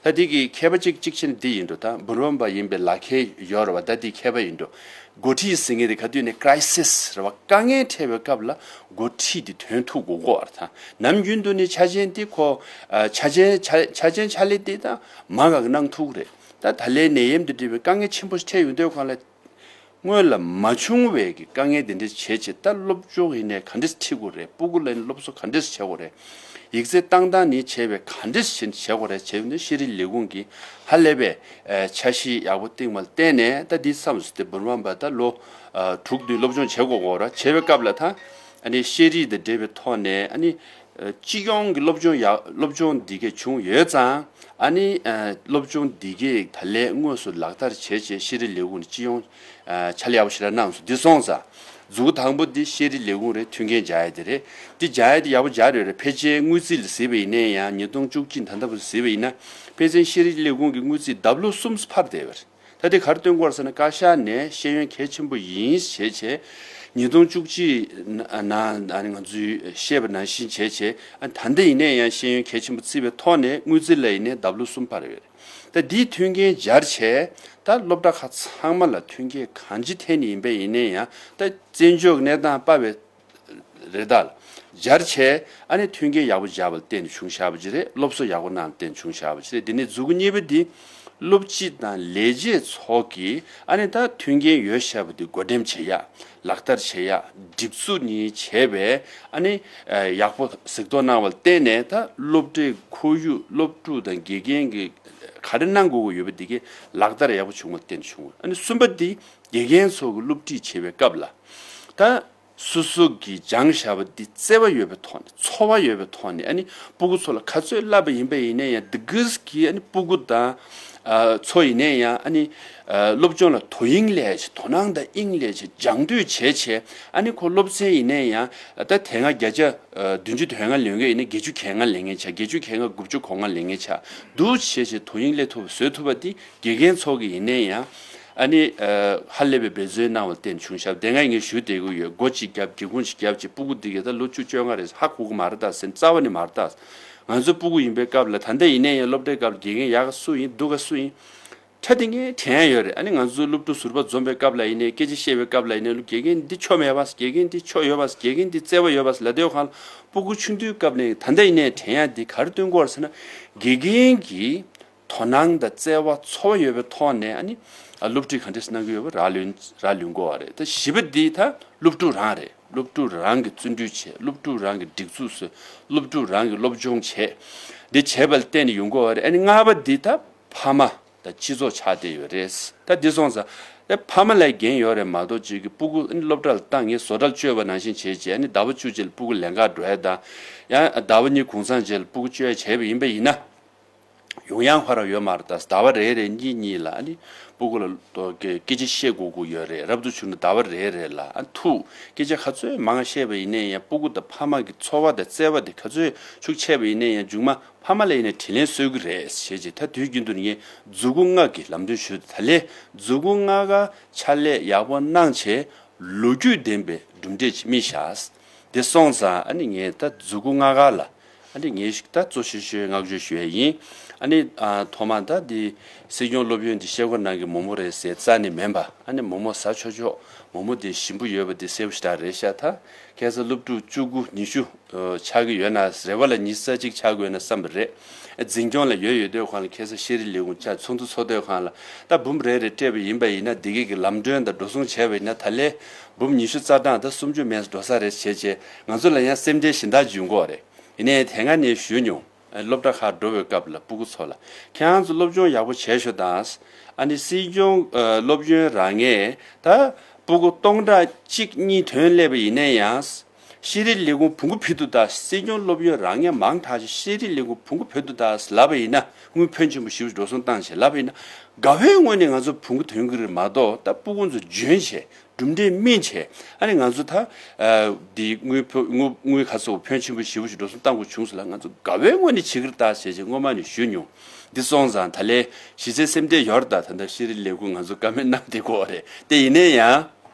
ད་འདི་གི་མཁས་པ་གཅིག་གཅིག་བྱས་ནས་འདི་ཡིན་འགྲོ། ད་འབུམ་རམས་པ་ཡིན་པའི་ལག་ཁྱེར་ཡོད་རེད་བ། ད་འདི་མཁས་པ་ཡིན་འགྲོ། འགོ་ཁྲིད་ཟེར་མཁན་དེ་ག་དུས་ནས་crisis་རེད་བ། དཀའ་ངལ་འཕྲད་པའི་སྐབས་ལ་འགོ་ཁྲིད་དེ་དོན་ཐུག་དགོས་ཀྱི་ཡོད་རེད། ད་ནམ་རྒྱུན་དུ་ནི་ཆ་རྐྱེན་དེ་ཁོ་ཨ་ཆ་རྐྱེན་ཆ་ཆ་རྐྱེན་ཕྱག་ལས་དེ་ད་མང་ང་གནང་ཐུབ་ཀྱི་རེད། ད་ད་ལན་ནད་ཡམས་དང་འབྲེལ་བའི་དཀའ་ངལ་ཆེན་པོ་ཞིག་འཕྲད་ཡོང་དུས་སྒང་ལ། སྔོན་ལ་མ་བྱུང་བའི་གི་དཀའ་ངལ་དེ་འདྲ་བྱས་བྱས། ད་སློབ་སྦྱོང་ཡིན་ནའི་ག་འདྲས་ཁྲིད་དགོས་རེད། སྤུ་གུ་ལ་ཡིན་སློབ་གསོ་ག་འདྲས་བྱེད་དགོས་རེད། ཡིག་ཚད་བཏང་སྟངས་ནི་བྱས་པའི་ག་འདྲས་བྱེད་བྱེད་དགོས་རེད། བྱས་པ་ནི་ཤེས་རིག་ལས་ཁུངས་ཀྱིས་ཧ་ལས་པའི་ཨ་འཆར་གཞི་ཡག་པོ་བཏིང་བ་ལ་བརྟེན་ནས། ད་འདི་བསམ་སོང་སྟེ་འབུམ་རམས་པ་ད་ལོ་ཨ་དྲུག་བདུན་སློབ་སྦྱོང་བྱེད་དགོས་ཀྱི་ཡོད་རེད། བྱས་པའི་སྐབས་ལ་ད་ཨ་ནི་ཤེས་རིག་དང་འབྲེལ་བའི་ཐོག་ནས་ཨ་ནི་སྤྱི་ཡོངས་ཀྱི་སློབ་སྦྱོང་ཡག་སློབ་སྦྱོང་འདི་གས་བྱུང་ཡོད་ཙང་། ཨ་ནི་ཨ་སློབ་སྦྱོང་འདི་གས་ད་ལན་དངོས་སུ་ལག་བསྟར་བྱས་བྱས་ཤེས་རིག་ལས་ཁུངས་ནས་སྤྱི་ཡོངས་ཨ་ཕྱག་ལས་ཡག་པོ་ཞེ་དྲག་གནང་སོང་། འདི་སོང་ཙང་། མཛུབ་གུ་དང་པོ་འདི་ཤེས་རིག་ལས་ཁུངས་རེད། མཐུན་རྐྱེན་སྦྱར་ཡ་དེ་རེད། འདི་སྦྱར་ཡ་དེ་ཡག་པོ་སྦྱར་ཡོད་རེད། ཕལ་ཆེར་དངུལ་རྩིས་ལ་གཟིགས་པ་ཡིན་ནའི་ཡང་ཉིས་སྟོང་བཅུ་གཅིག་ད་ལྟ་བར་གཟིགས་པ་ཡིན་ན། ཕལ་ཆེར་ཤེས་རིག་ལས་ཁུངས་ཀྱི་དངུལ་རྩིས་ལྡབ་ལོ་གསུམ་འཕར་བསྡད་ཡོད་རེད། ད་དེ་ག་རེ་སྟོན་གྱི་ཡོད་རེད་ཟེར་ན། བཀའ་ཤག་ནས་ཤེས་ཡོན་གལ་ཆེན་པོ་ཡིན་ཞེས་བྱས། ཉིས་སྟོང་བཅུ་གཅིག་ནང་ཨ་ནི་ང་ཚོས་བཤད་པ་ནང་བཞིན་བྱས་བྱས། ཨ་ད་ལྟ་ཡིན་ནའི་ཡང་ཤེས་ཡོན་གལ་ཆེན་པོ་བརྩིས་པའི་ཐོག་ནས་དངུལ་རྩིས་ལ་ཡིན་ནའི་ལྡབ་ལོ་གསུམ་འཕར་ཡོད་རེད། ད་འདིའི་མཐུན་རྐྱེན་སྦྱར་བྱས། ད་སློབ་གྲྭ་ཁག་ཚང་མ་ལ་མཐུན་རྐྱེན་གང་ཅི་ཐད་ནས་ཡིན་པ་ཡིན་ནའི་ཡང་ད་བཙན་བྱོལ་གནས་སྟངས་དཔའ་བའི་རེད་ད། སྦྱར་བྱས་ཨ་ནི་མཐུན་རྐྱེན་ཡག་པོ་སྦྱར་བ་ལ་བརྟེན་ནས་བྱུང་བཞག་པ་ཅིག་རེད། སློབ་གསོ་ཡག་པོ་གནང་བ་ལ་བརྟེན་ནས་བྱུང་བཞག་པ་ཅིག་རེད། དེ་ནས་མཛུབ་གུ་གཉིས་པ་འདི་སློབ་སྤྱི་དང་ལས་བྱེད་ཚོ་གིས་ཨ་ནི་ད་མཐུན་རྐྱེན་ཡོད་བཞག་པ་འདི་བགོ་འགྲེམས་བྱེད་ཡ། ལག་བསྟར་བྱེད་ཡ། སྒྲིག་འཛུགས་ནི་བྱས་པས་ཨ་ནི་ཡག་པོ་གཟིགས་རྟོག་གནང་བ་ལ་བརྟེན་ནས། ད་སློབ་གྲྭའི་ཁོར་ཡུག་སློབ་ཕྲུག་དང་དགེ་རྒན་གྱིས་ག་རེ་གནང་དགོས་ཀྱི་ཡོད་པ་འདི་གའི་ལག་བསྟར་ཡག་པོ་བྱུང་བ་ལ་བརྟེན་ནས་བྱུང་བ། ཨ་ནི་གསུམ་པ་འདི་དགེ་རྒན་ཚོ་གིས་སློབ་ཁྲིད་བྱེད་པའི་སྐབས་ལ། ད་སོ་སོ་གིས་སྦྱངས་བཞག་པ་འདི་བརྩེ་བ་ཡོད་པའི་ཐོག་ནས། ཚོར་བ་ཡོད་པའི་ཐོག་ནས། ཨ་ནི་སྤུ་གུ་ཚོ་ལ་ག་ཚོད་བསླབས་པ་ཡིན་པ་ཡིན་ནའི་ཡང་། འདི་གིས་ཀྱི་ཨ་ནི་སྤུ་གུ་དང་ཨ་ཚོ་ཡིན་ནའི་ཡང་། ཨ་ནི་ཨ་སློབ་སྦྱོང་ལ་དོ་དབྱིངས་སླེབས་བྱས། དོ་སྣང་དང་དབྱིངས་སླེབས་བྱས། སྦྱང་འདོད་བྱས་བྱས། ཨ་ནི་ཁོ་སློབ་ཚན་ཡིན་ནའི་ཡང་ད་དེ་སྔ་བརྒྱ་ཆ་ཨ་བདུན་ཅུ་དོན་ལྔ་ལོན་མཁན་ཡིན་ན་བརྒྱད་ཅུ་གྱ་ལྔ་ལེན་མཁན་ཆགས། བརྒྱད་ཅུ་གྱ་ལྔ་དགུ་བཅུ་གོ་ལྔ་ལེན་མཁན་ཆགས། འདུག་བྱས་བྱས་དོ་དབྱིངས་སླེབས་ཐུབ་པ་བཟོ་ཐུབ་པ་འདི་དགེ་རྒན་ཚོ་གིས་ཡིན་ནའི་ཡང་། ཨ་ནི་ཨ་ཧ་ལས་པའི་འབད་བརྩོན་གནང་བ་ལ་བརྟེན་བྱུང་ཤག་དེ་སྔ་ངས་ཞུས་བསྡད་ཀྱི་ཡོད། སྒོ་གཅིག་བརྒྱབ། སྒེའུ་ཁུང་གཅིག་བརྒྱབ་བྱས། སྤུ་གུ་འདི་གས་ད་ལོ་བཅུ་བཅོ་ལྔ་རེད། ཧ་གོ་གི་མ་རེད་ད་ཟེར། རྩ་བ་ནས་མ་རེད་ད། ང་ཚོའི་སྤུ་གུ་ཡིན་པའི་སྐབས་ལ། ད་ལྟ་ཡིན་ནའི་ཡང་སློབ་གྲྭའི་སྐབས་ལ་དགེ་རྒན་ཡག་ག་སུ་ཡིན། སྡུག་ག་སུ་ཡིན། ཁྲ་འདི་ངས་དྲན་ཡ་ཡོད་རེད། ཨ་ནི་ང་ཚོའི་སློབ་ཕྲུག་ཟུར་པ་འཛོམས་པའི་སྐབས་ལ་ཡིན་ནའི། སྐད་ཆ་བཤད་པའི་སྐབས་ལ་ཡིན་ནའི། དགེ་རྒན་འདི་ཆོ་མེད་པ། དགེ་རྒན་འདི་ཆོ་ཡོད་པ། དགེ་རྒན་འདི་བརྩེ་བ་ཡོད་པ་ལབ་བསྡད་ཡོད་ཁང་ལ། སྤུ་གུ་ཆུང་དུས་སྐབས་ནས། ད་ལྟ་ཡིན་ནའི་དྲན་ཡ་འདི་ག་རེ་སྟོན་གྱི་ཡོད་རེད་ཟེར་ན། དགེ་རྒན་གྱིས་དོ་སྣང་དང་བརྩེ་བ་ཚོར་བ་ཡོད་པའི་ཐོག་ནས་ཨ་ནི་ཨ་སློབ་ཁྲིད་ག་འདྲས་གནང་གི་ཡོད་པ་རག་ལུས་རག་ལུས་དགོས་པ་རེད། ད་བཞི་པ་འདི་ད་སློབ་ཕྲུག་རང་རེད། སློབ་ཕྲུག་རང་གིས་བརྩོན་འགྲུས་བྱས། སློབ་ཕྲུག་རང་གིས་སྒྲིག་འཛུགས་བཟོས། སློབ་ཕྲུག་རང་གིས་སློབ་སྦྱོང་བྱས། འདི་བྱས་པ་ལ་བརྟེན་ནས་ཡོང་གི་ཡོད་པ་རེད། ཨ་ནི་ལྔ་པ་འདི་ད་ཕ་མ་དང་སྤྱི་ཚོགས་ཆགས་བསྡད་ཡོད་རེད། ད་འདི་སོང་ཙང་ད་ཕ་མ་ལ་འགན་ཡོད་རེད་མ་གཏོགས། ཅིག་གི་སྤུ་གུ་ཨ་ནི་སློབ་གྲྭ་ལ་བཏང་། ངས་བཟོ་གྲྭ་ལ་བཅོལ་བ་ནང་བཞིན་བྱས་བྱས། ཨ་ནི་ཟླ་བ་བཅུ་གཅིག་ལ་སྤུ་གུ་ལེན་གར་འགྲོ་ཡ་དང་། ཡང་ཟླ་བ་གཉིས་གུང་སེང་རྗེས་ལ་སྤུ་གུ་བཅོལ་བྱས་པ་ཡིན་པ་ཡིན་ན། ཡོང་ཡ་ཧོ་ར་ཡོད་མ་རེད། ད་ཟླ་བ་རེ་རེ་གཉིས་གཉིས་ལ་ཨ་ནི་སྤུ་གུ་ལ་སྐད་ཆ་བཤད་དགོས་ཀྱི་ཡོད་རེད། རབ་ཏུ་བྱུང་ན་ཟླ་བ་རེ་རེ་ལ་ཨ་ཐུག་སྐད་ཆ་ག་ཚོད་མང་བཤད་པ་ཡིན་ནའི་ཡང་། སྤུ་གུ་དང་ཕ་མ་གི་ཚོར་བ་དང་བརྩེ་བ་དེ་ག་ཚོད་ཤུགས་ཆེ་བ་ཡིན་ནའི་ཡང་། མཇུག་མ་ཕ་མ་ལ་ཡིན་ནའི་དྲིན་ལན་གསོས་ཀྱི་རེད་ཞེས་བྱས། ད་དུས་རྒྱུན་དུ་ངས་མཛུབ་གུ་ལྔ་གི་ལམ་སྟོན་ཞུས། ད་ལན་མཛུབ་གུ་ལྔ་ཀ་ཕྱག་ལས་ཡག་པོ་གནང་བྱས། ལོ་རྒྱུས་ལྡན་པའི་གྲུབ་འབྲས་ཅིག་སྨིན་ཤག་དེ་སོང་ཙང་ཨ་ནི་ངས་ད་མཛུབ་གུ་ལྔ་ཀ་ལ་ཨ་ནི་ངས་ཞིག་ད་གཙོ་ཆེ་ཤོས་བསྔགས་བརྗོད་ཞུ་ཡ་ཡིན། ཨ་ནི་ཨ་ཐོག་མར་ད་འདི་སྲིད་སྐྱོང་སློབ་ཡོན་འདི་ཤེལ་སྒོ་ནང་གི་མོག་མོག་རེད་ཟེར་རྩ་ནས་མིན་པ། ཨ་ནི་མོག་མོག་ཟ་ཆོག་ཆོག་མོག་མོག་དེ་ཞིམ་པོ་ཡོད་པ་དེ་གསལ་པོ་ཞེ་དྲག་རེད་ཤག་ད་ཁ་སང་སློབ་ཕྲུག་བཅུ་དགུ་ཉི་ཤུ་ཆགས་ཀྱི་ཡོད་ན། རེ་བ་ལ་ཉི་ཤུ་རྩ་གཅིག་ཆགས་ཀྱི་ཡོད་ན་བསམ་པ་རེད། འཛིན་སྐྱོང་ལ་ཡོད་ཡོད་དུས་སྒང་ལ། ཁ་སང་ཤེས་རིག་ལས་ཁུངས་ཚོགས་འདུ་ཚོགས་དུས་སྒང་ལ། ད་འབུམ་རེ་རེ་སྤྲད་པ་ཡིན་པ་ཡིན་ན། འདི་གའི་གི་ལམ་གྲོན་དང་འགྲོ་སོང་བྱས་པ་ཡིན་ན། ད་ལན་འབུམ་ཉི་ཤུ་རྩ་གྲངས་ད་སུམ་ཅུ་མེད་འགྲོ་ས་རེད་བྱས་བྱས། ང་ཚོ་ལ་ཡང་སེམས་ཁྲལ་གཞན་དག་འབྱུང་གི་ཡོད་རེད། ཡིན་ནའི་དེ་སྔ་ནས་ཞུས་མྱོང་། སློབ་གྲྭ་ཁག་འགྲོ་བའི་སྐབས་ལ་སྤུ་གུ་ཚོ་ལ། ཁྱེད་རང་ཚོ་སློབ་སྦྱོང་ཡག་པོ་བྱས་ཤོག་དང་། ཨ་ནི་སྲིད་སྐྱོང་ཨ་སློབ་ཡོན་རག་མཁན་ད་སྤུ་གུ་སྟོང་ཕྲག་གཅིག་གཉིས་ཐོན་སླེབས་པ་ཡིན་ན་ཡང་། ཤེས་རིག་ལས་ཁུངས་བོང་གུ་བུད་དུ་ད། སྲིད་སྐྱོང་སློབ་ཡོན་རག་མཁན་མང་དྲགས་ཤིག་ཤེས་རིག་ལས་ཁུངས་བོང་གུ་བུད་དུ་ད་ལབ་པ་ཡིན་ན། དངུལ་ཕོན་ཆེན་པོ་ཞེ་པོ་འགྲོ་སོང་བཏང་བྱས་ལབ་པ་ཡིན་ན། དགའ་བའི་ངོས་ནས་ང་ཚོ་བོང་གུ་ཐོན་གྱི་རེད་མ་གཏོགས། ད་སྤུ་གུ་ཚོ་འཇོན་བྱས། གྲུབ་འབྲས་སྨིན་བྱས། ཨ་ནི་ང་ཚོ་ད་ཨ་འདི་དངུལ་ཕོ་དངུལ་དངུལ་ཁ་སོགས་ཕོན་ཆེན་པོ་ཞེ་པོ་ཞིག་འགྲོ་སོང་བཏང་དགོས་བྱུང་སོང་ལ། ང་ཚོ་དགའ་བའི་ངོས་ནས་བྱེད་ཀྱི་རེད་ད་ཟེར་བྱས་སྔོན་མ་ནས་ཞུས་མྱོང་། འདི་སོང་ཙང་ད་ལས་གཞི་རྩའི་སེམས་ཁྲལ་ཡོད་རེད་ད། ད་ལྟ་ཤེས་རིག་ལས་ཁུངས་ང་ཚོ་བཀའ་མོལ་གནང་བསྡད་ཀྱི་ཡོད་རེད་དེ། ཡིན་ན་ཡང་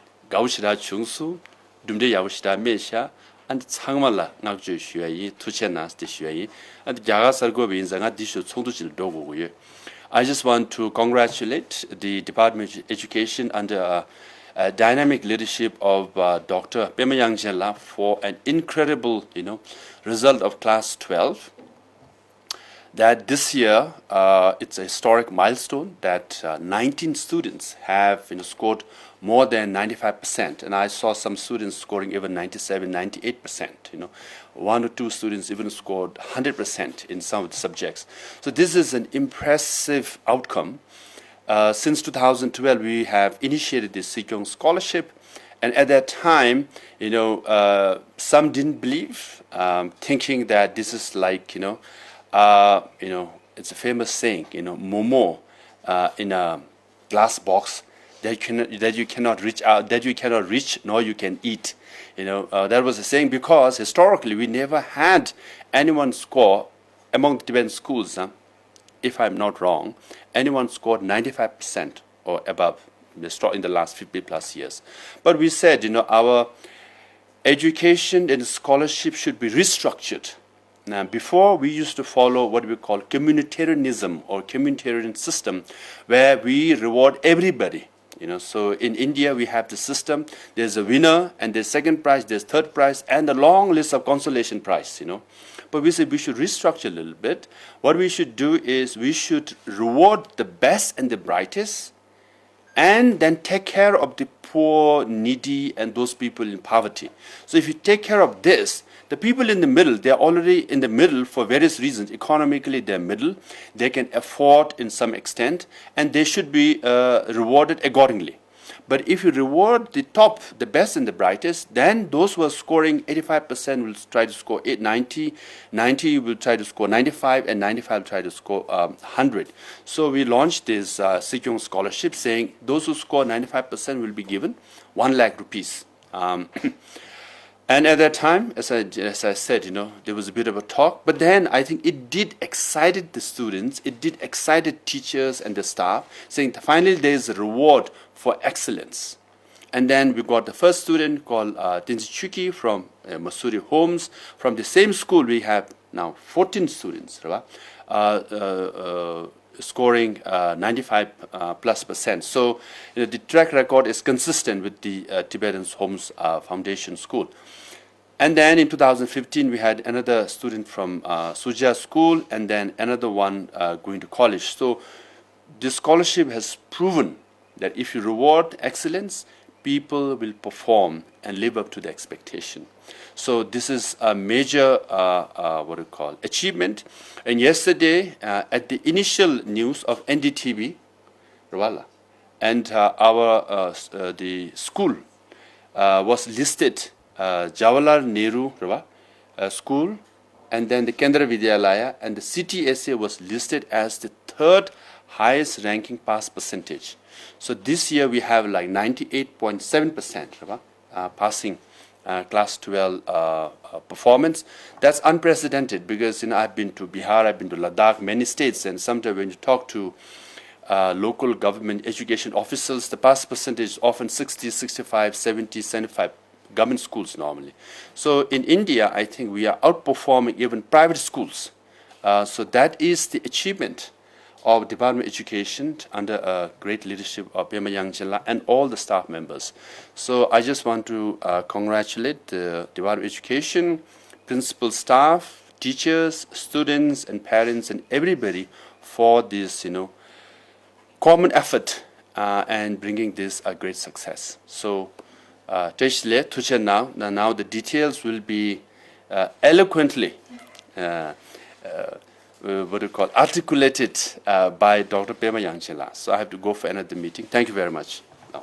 དགའ་པོ་ཞེ་དྲག་བྱུང་སོང་། གྲུབ་འབྲས་ཡག་པོ་ཞེ་དྲག་སྨིན་ཤག་ཨ་འདི་ཚང་མ་ལ་བསྔགས་བརྗོད་ཞུ་ཡ་ཡིན། ཐུགས་རྗེ་གནང་ཟེར་ཞུ་ཡ་ཡིན། ཨ་འདི་རྒྱ་གར་གསར་འགོད་པ་ཡིན་ཙང་ང་འདི་ཞུ་ཚོགས་འདུ་ཅིག་ལ་འགྲོ་དགོས་ཀྱི་ཡོད། I just want to congratulate the Department of Education under uh, uh, dynamic leadership of uh, Doctor Pema Yangchen La for an incredible, you know, result of class twelve. That this year uh, it's a historic milestone that uh, nineteen students have, you know, scored more than ninety-five percent, and I saw some students scoring even ninety-seven, ninety-eight percent. You know, one or two students even scored one hundred percent in some of the subjects. So this is an impressive outcome. Uh, since two thousand twelve, we have initiated this Sikyong Scholarship, and at that time, you know, uh, some didn't believe, um, thinking that this is like, you know, uh, you know, it's a famous saying, you know, momo uh, in a glass box that you cannot, that you cannot reach out, that you cannot reach nor you can eat. You know, uh, that was a saying because historically we never had anyone score among the Tibetan schools. Huh? If I'm not wrong, anyone scored ninety-five percent or above in the last fifty plus years. But we said, you know, our education and scholarship should be restructured. Now, before we used to follow what we call communitarianism or communitarian system, where we reward everybody. You know, so in India we have the system. There's a winner, and there's second prize, there's third prize, and a long list of consolation prize. You know, but we said we should restructure a little bit. What we should do is we should reward the best and the brightest, and then take care of the poor, needy, and those people in poverty. So if you take care of this, the people in the middle, they're already in the middle for various reasons. Economically, they're middle, they can afford in some extent, and they should be uh, rewarded accordingly. But if you reward the top, the best and the brightest, then those who are scoring eighty-five percent will try to score eight ninety, ninety will try to score ninety-five, and ninety-five will try to score um, one hundred. So we launched this uh, Sikyong scholarship saying those who score ninety-five percent will be given one lakh rupees. Um, and at that time, as I, as I said, you know, there was a bit of a talk, but then I think it did excited the students, it did excited teachers and the staff, saying finally there is a reward for excellence. And then we got the first student called uh, Tenzin Chuki from uh, Masuri Homes. From the same school, we have now fourteen students, right? Uh, uh, uh, scoring uh, ninety-five uh, plus percent. So you know, the track record is consistent with the uh, Tibetan Homes uh, Foundation School. And then in two thousand fifteen, we had another student from uh, Suja School, and then another one uh, going to college. So this scholarship has proven that if you reward excellence, people will perform and live up to the expectation. So this is a major, uh, uh, what do you call, achievement. And yesterday, uh, at the initial news of N D T V, Rwala, and uh, our uh, s- uh, the school uh, was listed, uh, Jawaharlal Nehru, Rwa, uh, school, and then the Kendra Vidyalaya and the C T S A was listed as the third highest ranking pass percentage. So this year we have like ninety-eight point seven percent, uh, passing uh, class twelve uh, uh, performance. That's unprecedented because you know I've been to Bihar, I've been to Ladakh, many states, and sometimes when you talk to uh, local government education officials, the pass percentage is often sixty, sixty-five, seventy, seventy-five, government schools normally. So in India, I think we are outperforming even private schools. Uh, so that is the achievement of Department of Education under uh, great leadership of Pema Yangchenla and all the staff members. So I just want to uh, congratulate the Department of Education, principal staff, teachers, students, and parents, and everybody for this, you know, common effort uh, and bringing this a great success. So, uh, Tesh Le, Tuche now, now, now the details will be uh, eloquently uh, uh, uh, what do you call, articulated uh, by Doctor Pema Yangchen la. So I have to go for another meeting. Thank you very much. Now.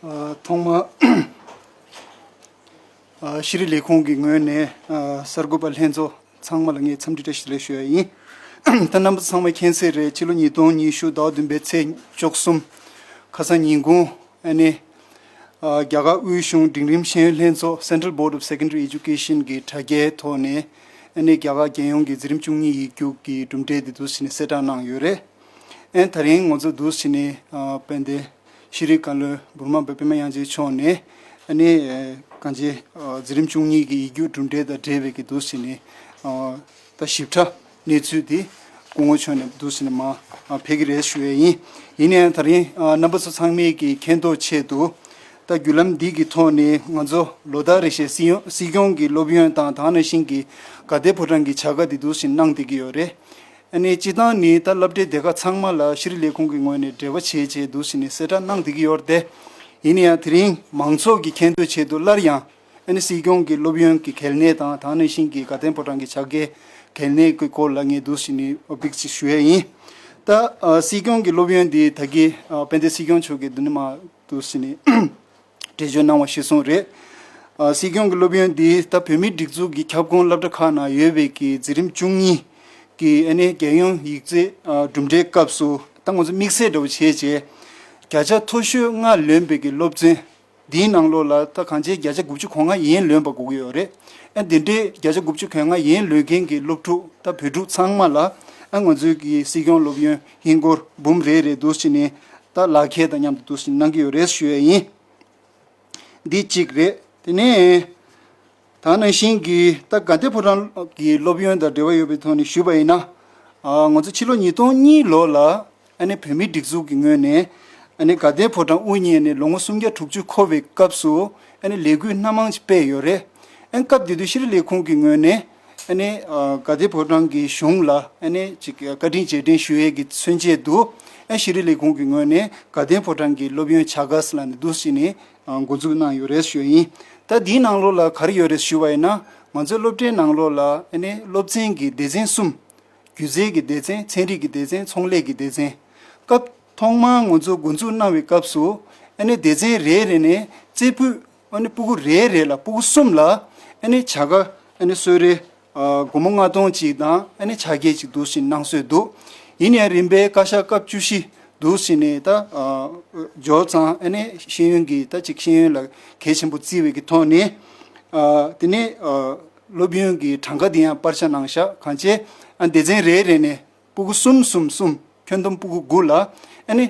ཨ། ཐོག་མར་ཨ། ཤེས་རིག་ལས་ཁུངས་ཀྱི་ངོས་ནས་ཨ། གསར་འགོད་པ་ལྷན་ཚོགས་ཚང་མ་ལ་ངས་འཚམས་འདྲི་བཀྲ་ཤིས་བདེ་ལེགས་ཞུ་ཡ་ཡིན། ད་རྣམ་པ་ཚང་མ་མཁྱེན་གསལ་རེད། ཕྱི་ལོ་ཉིས་སྟོང་ཉི་ཤུ་ཟླ་བ་བདུན་པའི་ཚེས་བཅུ་གསུམ་ཁ་སང་ཉིན་གུང་ཨ་ནི་ཨ། རྒྱ་གར་དབུས་གཞུང་འབྲིང་རིམ་ཤེས་ཡོན་ལྷན་ཚོགས། Central Board of Secondary Education གི་དྲ་རྒྱའི་ཐོག་ནས་ཨ་ནི་རྒྱ་གར་རྒྱལ་ཡོངས་ཀྱི་འཛིན་རིམ་བཅུ་གཉིས་ཡིག་རྒྱུགས་ཀྱི་གྲུབ་འབྲས་དེ་འདུག་སེ་ནས་གསལ་བསྒྲགས་གནང་ཡོད་རེད། ཨན། ད་རིང་ང་ཚོ་འདུག་སེ་ནས་ཨ། དཔལ་ལྡན་ཤེས་རིག་བཀའ་བློན་འབུམ་མ་པདྨ་དབྱངས་ཅན་མཆོག་ནས་ཨ་ནི་ཨ། གང་ཅི་ཨ། འཛིན་རིམ་བཅུ་གཉིས་ཀྱི་ཡིག་རྒྱུགས་གྲུབ་འབྲས་དང་འབྲེལ་བའི་གི་འདུག་སེ་ནས་ཨ། ད་ཞིབ་ཕྲ་གནས་ཚུལ་དེ་སྐུ་ངོ་མཆོག་ནས་འདུག་སེ་ནས་མར་ཨ། ཕེབས་ཀྱི་རེད་ཞུ་ཡས་ཡིན། ཡིན་ནའང་ད་རིང་ཨ། རྣམ་པ་ཚོ་ཚང་མས་ཀྱི་མཁྱེན་རྟོགས་ཆེད་དུ་ད་བརྒྱུད་ལམ་འདི་གི་ཐོག་ནས་ང་ཚོ་ལོ་ལྟར་རེ་བཞིན་སྲིད་སྐྱོང་སྲིད་སྐྱོང་གི་སློབ་ཡོན་དང་དེ་ནང་བཞིན་གྱི་དགའ་ལྡན་ཕོ་བྲང་གི་བྱ་དགའ་འདི་འདུག་སེ་གནང་བསྡད་ཀྱི་ཡོད་རེད། ཨ་ནི་སྤྱིར་བཏང་ནི་ད་སློབ་གྲྭའི་སྡེ་ཁག་ཚང་མ་ལ་ཤེས་རིག་ལས་ཁུངས་ཀྱི་ངོས་ནས་འབྲེལ་བ་བྱས་བྱས་འདུག་སེ་ནས་གསལ་བསྒྲགས་གནང་བསྡད་ཀྱི་ཡོད་རེད་དེ། ཡིན་ན་ཡང་དེ་རིང་མང་ཚོགས་ཀྱི་མཁྱེན་རྟོགས་ཆེད་དུ་སླར་ཡང་ཨ་ནི་སྲིད་སྐྱོང་གི་སློབ་ཡོན་གྱི་གལ་གནད་དང་དེ་ནང་བཞིན་གྱི་དགའ་ལྡན་ཕོ་བྲང་གི་བྱ་དགའི་གལ་གནད་ཀྱི་སྐོར་ལ་ངས་འདུག་སེ་ནས་ཨོ་ཕིག་ཅིག་ཞུ་ཡས་ཡིན། ད་ཨ། སྲིད་སྐྱོང་གི་སློབ་ཡོན་འདི་ད་གི་ཨ། དཔལ་ལྡན་སྲིད་སྐྱོང་མཆོག་གིས་འདི་ནས་མར་འདུག་སེ་ནས་འགྲེལ་བརྗོད་གནང་བ་གཞིར་བཟུང་རེད། ཨ། སྲིད་སྐྱོང་གི་སློབ་ཡོན་འདི་ད་བོད་མིའི་སྒྲིག་འཛུགས་ཀྱི་ཁྱབ་ཁོངས་སློབ་གྲྭ་ཁག་ནང་ཡོད་པའི་གི་འཛིན་རིམ་བཅུ་གཉིས་ཀྱི་ཨ་ནི་རྒྱལ་ཡོངས་ཡིག་ཚད་ཨ། གྲུབ་འབྲས་སྐབས་སུ་ད་ང་ཚོ་དམིགས་བསལ་འདྲ་བོ་བྱས་བྱས་བརྒྱ་ཆ་མཐོ་ཤོས་ལྔ་ལོན་པའི་གི་སློབ་ཚན་འདིའི་ནང་ལོགས་ལ་ད་གང་ཆེ་བརྒྱ་ཆ་དགུ་བཅུ་གོ་ལྔ་ཡན་ལོན་པ་དགོས་ཀྱི་ཡོད་རེད། ཨ། འདི་འདྲའི་བརྒྱ་ཆ་དགུ་བཅུ་གོ་ལྔ་ཡན་ལོན་མཁན་གྱི་སློབ་ཕྲུག་ད་བོད་ཕྲུག་ཚང་མ་ལ་ཨ། ང་ཚོའི་གི་སྲིད་སྐྱོང་སློབ་ཡོན་ཧིན་སྒོར་འབུམ་རེ་རེ་འདུག་སེ་ནས་ད་ལག་ཁྱེར་དང་མཉམ་དུ་འདུག་སེ་གནང་གི་ཡོད་རེད་ཞུ་ཡས་ཡིན། འདི་གཅིག་རེད། དེ་ནས་ད་ནང་བཞིན་གྱི་ད་དགའ་ལྡན་ཕོ་བྲང་གི་སློབ་ཡོན་དང་འབྲེལ་བ་ཡོད་པའི་ཐོག་ནས་ཞུས་པ་ཡིན་ན། ཨ། ང་ཚོ་ཕྱི་ལོ་ཉིས་སྟོང་གཉིས་ལོ་ལ་ཨ་ནི་བོད་མིའི་སྒྲིག་འཛུགས་ཀྱི་ངོས་ནས་ཨ་ནི་དགའ་ལྡན་ཕོ་བྲང་དབུ་བརྙེས་ནས་ལོ་ངོ་སུམ་བརྒྱ་དྲུག་ཅུ་འཁོར་བའི་སྐབས་སུ་ཨ་ནི་ལས་འགུལ་སྣ་མང་ཅིག་སྤེལ་ཡོད་རེད། ཨ་ནི་སྐབས་དེ་དུས་ཤེས་རིག་ལས་ཁུངས་ཀྱི་ངོས་ནས་ཨ་ནི་ཨ། དགའ་ལྡན་ཕོ་བྲང་གི་གཞུང་ལ་ཨ་ནི་ཅིག་བཀའ་དྲིན་རྗེས་དྲན་ཞུ་ཡས་ཀྱི་མཚོན་ཆེད་དུ་ཨ། ཤེས་རིག་ལས་ཁུངས་ཀྱི་ངོས་ནས་དགའ་ལྡན་ཕོ་བྲང་གི་སློབ་ཡོན་བྱ་དགའ་ཟེར་ལབ་ནས་འདུག་སེ་ནས་ཨ། འགོ་འཛུགས་གནང་ཡོད་རེད་ཞུ་ཡ་ཡིན། ད་འདིའི་ནང་ལོགས་ལ་ག་རེ་ཡོད་རེད་ཞུ་བ་ཡིན་ན། ང་ཚོའི་སློབ་གྲྭའི་ནང་ལོགས་ལ་ཨ་ནི་སློབ་ཚན་གྱི་སྡེ་ཚན་གསུམ། སྒྱུ་རྩལ་གྱི་སྡེ་ཚན། ཚན་རིག་གི་སྡེ་ཚན། ཚོང་ལས་ཀྱི་སྡེ་ཚན། སྐབས་ཐོག་མར་ང་ཚོ་འགོ་འཛུགས་གནང་བའི་སྐབས་སུ་ཨ་ནི་སྡེ་ཚན་རེ་རེ་ནས་རྩེ་ཕུད་ཨ་ནི་སྤུ་གུ་རེ་རེ་ལ་སྤུ་གུ་གསུམ་ལ་ཨ་ནི་བྱ་དགའ་ཨ་ནི་གསོལ་རས་ཨ། སྒོར་མོ་ལྔ་སྟོང་གཅིག་དང་ཨ་ནི་ཕྱག་འཁྱེར་གཅིག་འདུག་སེ་གནང་སྲོལ་འདུག་ཡིན་ཡང་རིམ་པས་བཀའ་ཤག་སྐབས་བཅུ་བཞི་འདུག་སེ་ནས་ད་ཨ། འབྱོར་ཙང་ཨ་ནི་ཤེས་ཡོན་གྱི་ད་ཅིག་ཤེས་ཡོན་ལ་གལ་ཆེན་པོ་བརྩི་བའི་གི་ཐོག་ནས་ཨ། དེ་ནས་ཨ། སློབ་ཡོན་གྱི་གྲངས་ཀ་དེ་ཡང་སྤར་ཆ་གནང་ཤག་གང་བྱས་ཨ། སྡེ་ཚན་རེ་རེ་ནས་སྤུ་གུ་གསུམ་གསུམ་གསུམ། ཁྱོན་བསྡོམས་སྤུ་གུ་དགུ་ལ་ཨ་ནི་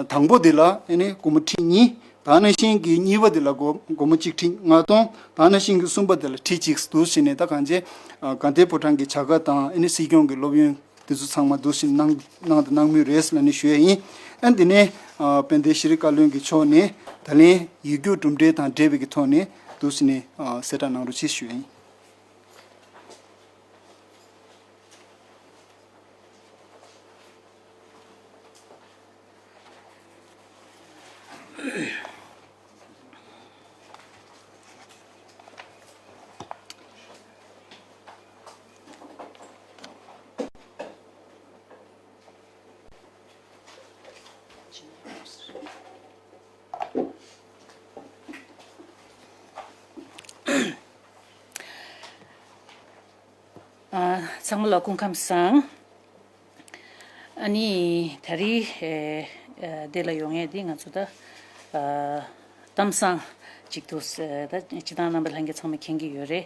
དང་པོ་དེ་ལ་ཨ་ནི་སྒོར་མོ་ཁྲི་གཉིས། ད་ནང་བཞིན་གྱི་གཉིས་པ་དེ་ལ་སྒོ་སྒོར་མོ་གཅིག་ཁྲི་ལྔ་སྟོང་། ད་ནང་བཞིན་གྱི་གསུམ་པ་དེ་ལ་ཁྲི་གཅིག་འདུག་སེ་ནས་ད་གང་ཅི་དགའ་ལྡན་ཕོ་བྲང་གི་བྱ་དགའ་དང་ཨ་ནི་སྲིད་སྐྱོང་གི་སློབ་ཡོན་དེ་ཚོ་ཚང་མ་འདུག་སེ་གནང་གནང་དང་གནང་མུས་རེད་ལབ་ནས་ཞུ་ཡས་ཡིན། ཨ་ནི་དེ་ནས་དཔལ་ལྡན་ཤེས་རིག་བཀའ་བློན་གྱི་མཆོག་ནས་ད་ལན་ཡིག་རྒྱུགས་གྲུབ་འབྲས་དང་འབྲེལ་བའི་གི་ཐོག་ནས་འདུག་སེ་ནས་གསལ་བསྒྲགས་གནང་རོགས་བྱེད་ཞུ་ཡས་ཡིན། ཚང་མ་ལ་སྐུ་ཁམས་བཟང་། ཨ་ནི་ད་རེས་འདི་ལ་ཡོང་ཡས་འདི་ང་ཚོ་ད་གཏམ་བཟང་ཅིག་འདུག་ད་སྤྱིར་བཏང་རྣམ་པ་ལྷན་རྒྱས་ཚང་མ་མཁྱེན་གྱི་ཡོད་རེད།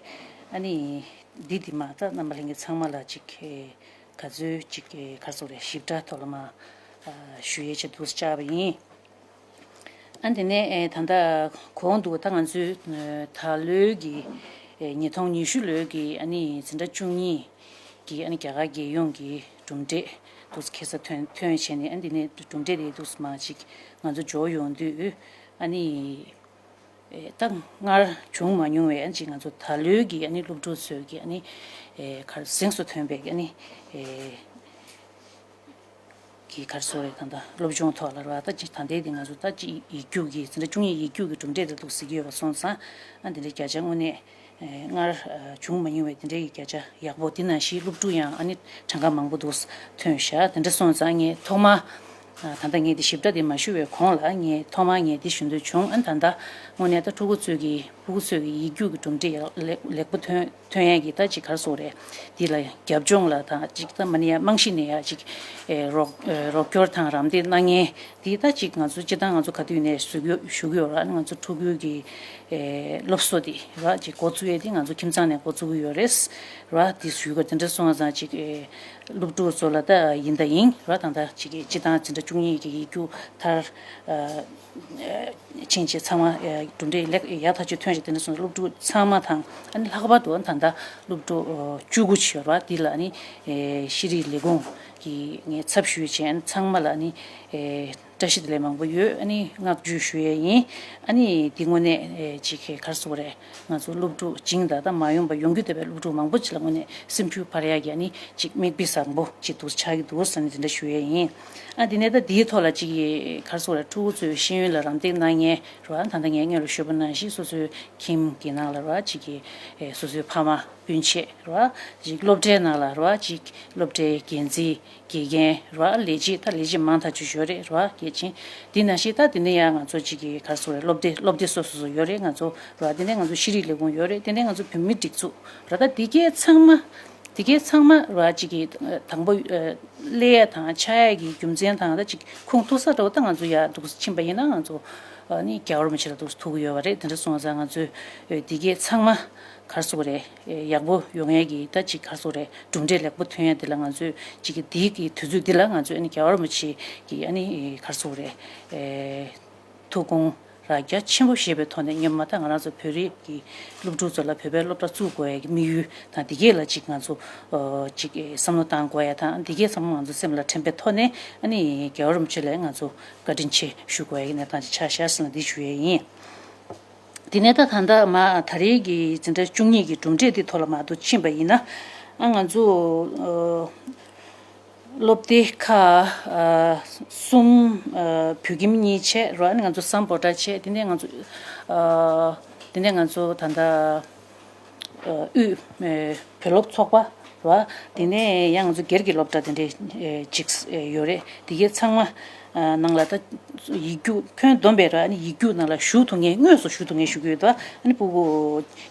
ཨ་ནི་འདི་འདི་མ་ད་རྣམ་པ་ལྷན་རྒྱས་ཚང་མ་ལ་ཅིག་ག་ཚོད་ཅིག་ག་རེ་ཟེར་རེད། ཞིབ་ཕྲ་ཐོག་ལ་མ་ཞུ་ཡས་ཆེད་འདུག་བཅར་བ་ཡིན། ཨ་དེ་ནས་ཨེ་ད་ལྟ་གོང་དུ་ད་ང་ཚོའི་ཨེ་ད་ལོའི་གི་ཨེ་ཉིས་སྟོང་ཉི་ཤུ་ལོའི་གི་ཨ་ནི་འཛིན་གྲྭ་བཅུ་གཉིས་ཀྱི་ཨ་ནི་རྒྱ་གར་རྒྱལ་ཡོངས་ཀྱི་གྲུབ་འབྲས་འདུག་སེ་ཁ་སང་ཐོན་ཐོན་བྱས་ནས། ཨ་འདི་ནས་གྲུབ་འབྲས་དེ་འདུག་སེ་མར་ཅིག་ང་ཚོ་འབྱོར་ཡོང་དུས་ཨ་ནི་ཨེ་ད་སྔར་བྱུང་མ་མྱོང་བའི་ཨ་ནི་ཅིག་ང་ཚོ་ད་ལོའི་གི་ཨ་ནི་སློབ་ཕྲུག་ཚོའི་གི་ཨ་ནི་ཨེ་ག་རེ་གཟེངས་སུ་ཐོན་པའི་ཨ་ནི་ཨེ། གི་ག་རེ་ཟེར་དགོས་རེད། ད་ལྟ་སློབ་སྦྱོང་ཐོག་ལ་རེད་བ། ད་ཅིག་ད་ལྟའི་དེ་ང་ཚོ་ད་ཅིག་ཡིག་རྒྱུགས་ཀྱི་འཛིན་གྲྭ་བཅུ་གཉིས་ཡིག་རྒྱུགས་ཀྱི་གྲུབ་འབྲས་དེ་འདུག་གཟིགས་ཀྱི་ཡོད་པ་སོང་ཙང་། ཨ་འདི་འདྲའི་བརྒྱ་ཆ་དངོས་གནས་ཨེ་སྔར་ཨ་བྱུང་མ་མྱོང་བའི་དེ་འདྲའི་བརྒྱ་ཆ་ཡག་པོ། དེ་ནང་བཞིན་སློབ་ཕྲུག་ཡང་ཨ་ནི་གྲངས་ཀ་མང་པོ་འདུག་ཐོན་ཤག་དེ་འདྲ་སོང་ཙང་ངས་ཐོག་མ་ཨ་ད་ལྟ་ངས་དེ་ཞིབ་ཕྲ་དེ་མ་ཞུ་བའི་གོང་ལ་ངས་ཐོག་མ་ངས་དེ་ཞུ་འདོད་བྱུང་། ཨ་ད་ལྟ་དངོས་གནས་ད་ཕྲུ་གུ་ཚོས་ཀྱི་ཕྲུ་གུ་ཚོས་ཀྱི་ཡིག་རྒྱུགས་ཀྱི་གྲུབ་འབྲས་ཡག་ལེགས་ལེགས་པོ་ཐོན་ཐོན་ཡས་ཀྱི་ད་ཅིག་ག་རེ་ཟེར་དགོས་རེད། འདི་ལ་རྒྱབ་ལྗོངས་ལ་དང་ཅིག་ད་མ་ནི་ཡ་རྨང་གཞི་ནས་ཡ་ཅིག་ཨེ་རོགས་ཨེ་རོགས་སྐྱོར་དང་རམ་འདེགས་གནང་མཁན་འདི་ད་ཅིག་ང་ཚོ་སྤྱིར་བཏང་ང་ཚོ་ག་དུས་ནས་ཞུ་གི་ཞུ་གི་ཡོད་ར། ང་ཚོ་ཕྲུ་གུ་གི་ཨེ་སློབ་གསོ་འདི་ར་ཅིག་འགོ་བཙུགས་ཡས་འདི་ང་ཚོ་ཁྱིམ་ཚང་ནས་འགོ་བཙུགས་ཀྱི་ཡོད་རེད་ར། འདི་ཞུ་གི་དེ་འདྲ་སོང་ཙང་ཅིག་ཨེ་སློབ་ཕྲུག་ཚོ་ལ་ད་ཡིན་ད་ཡིན་ར། ད་ད་ཅིག་སྤྱིར་བཏང་འཛིན་གྲྭ་བཅུ་གཉིས་ཀྱི་ཡིག་རྒྱུགས་མཐར་ཨ། ཕྱིན་ཆད་ཚང་མ་གྲུབ་འབྲས་ལེགས་ཡག་ཐག་ཆོད་ཐོན་ཞིང་། དེ་ནས་བཟུང་སློབ་ཕྲུག་ཚང་མ་དང་ཨ་ནི་ལྷག་པར་དུ་ད་ལྟ་སློབ་ཕྲུག་བཅུ་དགུ་ཅིག་ཡོད་རེད་བ། འདི་ལ་ཨ་ནི་ཤེས་རིག་ལས་ཁུངས་ཀྱི་ངས་ཚབ་ཞུས་བྱས། ཨ་ནི་ཚང་མ་ལ་ཨ་ནི་བཀྲ་ཤིས་བདེ་ལེགས་མང་པོ་ཡོད། ཨ་ནི་བསྔགས་བརྗོད་ཞུ་ཡས་ཡིན། ཨ་ནི་འདི་དངོས་གནས་ཅིག་ག་རེ་ཟེར་དགོས་རེད། ང་ཚོ་སློབ་ཕྲུག་བྱིངས་དང་ད་མ་ཡོང་པ་ཡོང་རྒྱུ་བསྡད་པའི་སློབ་ཕྲུག་མང་པོ་ཅིག་ལ་དངོས་གནས་སེམས་ཤུགས་འཕར་ཡག་གི་ཨ་ནི་ཅིག་མིག་དཔེ་བཟང་པོ་ཅིག་འདུག་ཆགས་ཀྱི་འདུག་ཟེར་ནས་དེ་འདྲ་ཞུ་ཡས་ཡིན། ཨ་དེ་ནས་ད་དེའི་ཐོག་ལ་ཅིག་ག་རེ་ཟེར་དགོས་རེད། ཕྲུ་གུ་ཚོའི་ཤེས་ཡོན་ལ་རམ་འདེགས་གནང་མཁན་རེད་བ། ད་ལྟ་ངས་སྔོན་ལ་ཞུས་པ་ནང་བཞིན་སོ་སོའི་ཁྱིམ་གྱི་ནང་ལ་རེད་བ། ཅིག་གི་ཨེ་སོ་སོའི་ཕ་མ་སྤུན་མཆེད་རེད་བ། ཅིག་སློབ་གྲྭའི་ནང་ལ་རེད་བ། ཅིག་སློབ་གྲྭའི་འགན་འཛིན་དགེ་རྒན་རེད་བ། ལས་བྱེད་ད་ལས་བྱེད་མང་ཐག་ཆོད་ཡོད་རེད་རེད་བ། གལ་ཆེན། དེ་ནང་བཞིན་ད་དེ་ནས་ཡང་ང་ཚོ་ཅིག་གི་ག་རེ་ཟེར་དགོས་རེད། སློབ་སྡེ་སློབ་སྡེ་སོ་སོ་སོ་ཡོད་རེད། ང་ཚོ་རེད་བ། དེ་ནས་ང་ཚོ་ཤེས་རིག་ལས་ཁུངས་ཡོད་རེད། དེ་ནས་ང་ཚོ་བུད་མེད་སྒྲིག་འཛུགས་རེད་བ། ད་དེ་གའི་ཚང་མ་དེ་གའི་ཚང་མ་རེད་བ། ཅིག་གི་དང་པོ་ཨ་སླེབས་ཡ་དང་ཆགས་ཡ་གི་རྒྱུ་མཚན་དང་ད་ཅིག་ཁུངས་ཐུག་ས་འདྲ་བོ་ད་ང་ཚོ་ཡར་འདུག་ཕྱིན་པ་ཡིན་ན་ང་ཚོ་ཨ་ནི་རྒྱལ་བ་རིན་པོ་ཆེ་ལ་འདུག་ཐུག་གི་ཡོད་པ་རེད། དེ་འདྲ་སོང་ཙང་ང་ཚོས་ཨ་དེ་གའི་ཚང་མ་ག་རེ་ཟེར་དགོས་རེད། ཨ་ཡག་པོ་ཡོང་ཡ་གི་ད་ཅིག་ག་རེ་ཟེར་དགོས་རེད། གྲུབ་འབྲས་ལེགས་པོ་ཐོན་ཡ་དེ་ལ་ང་ཚོས་ཅིག་གི་དེའི་གི་དུས་ཚོད་འདི་ལ་ང་ཚོས་ཨ་ནི་རྒྱལ་བ་རིན་པོ་ཆེ་གི་ཨ་ནི་ག་རེ་ཟེར་དགོས་རེད། ཨ་ཐུགས་དགོངས་ར་རྒྱ་ཆེན་པོ་བཞེས་པའི་ཐོག་ནས་སྔོན་མ་ད་ང་རང་ཚོ་བོད་རིགས་ཀྱི་སློབ་ཕྲུག་ཚོ་ལ་བོད་པའི་སློབ་གྲྭ་བཙུགས་དགོས་ཡ་གི་དམིགས་ཡུལ་དང་དེ་གས་ལ་ཅིག་ང་ཚོ་ཨ་ཅིག་བསམ་བློ་བཏང་དགོས་ཡ་དང་། དེ་གས་ཚང་མ་ང་ཚོ་སེམས་ལ་དྲན་པའི་ཐོག་ནས་ཨ་ནི་རྒྱལ་བ་རིན་པོ་ཆེ་ལ་ང་ཚོ་བཀའ་དྲིན་ཆེ་ཞུ་དགོས་ཡ་གི་གནས་སྟངས་ཅིག་ཆགས་ཤག་ཟེར་ན་འདི་ཞུ་ཡ་ཡིན། དེ་ནས་ད་ད་ལྟ་མ་ད་རེས་ཀྱི་འཛིན་གྲྭ་བཅུ་གཉིས་ཀྱི་གྲུབ་འབྲས་དེ་ཐོག་ལ་མ་གཏོགས་ཕྱིན་པ་ཡིན་ན། ཨ་ང་ཚོ་ཨ་སློབ་སྡེ་ཁག་ཨ་གསུམ། ཨ་བོད་ཁྱིམ་གཉིས་བྱས་རེད་བ། ཨ་ནི་ང་ཚོ་སམ་བྷོ་ཊ་བྱས། དེ་ནས་ང་ཚོ་ཨ་དེ་ནས་ང་ཚོ་ད་ལྟ་ཨ་དབུས་ཨ་བོད་སློབ་ཚོགས་པ་རེད་བ། དེ་ནས་ཡང་ང་ཚོ་སྒེར་གྱི་སློབ་གྲྭ་དེ་འདྲའི་ཨ་ཅིག་ཨ་ཡོད་རེད། དེ་གའི་ཚང་མ་ཨ་ནང་ལ་ད་ཡིག་རྒྱུགས་ཁྱོན་བསྡོམས་པས་ར། ཨ་ནི་ཡིག་རྒྱུགས་ནང་ལ་ཞུགས་ཐུབ་མཁན། དངོས་སུ་ཞུགས་ཐུབ་མཁན་ཞུ་གི་ཡོད་དོ། ཨ་ནི་སྤུ་གུ་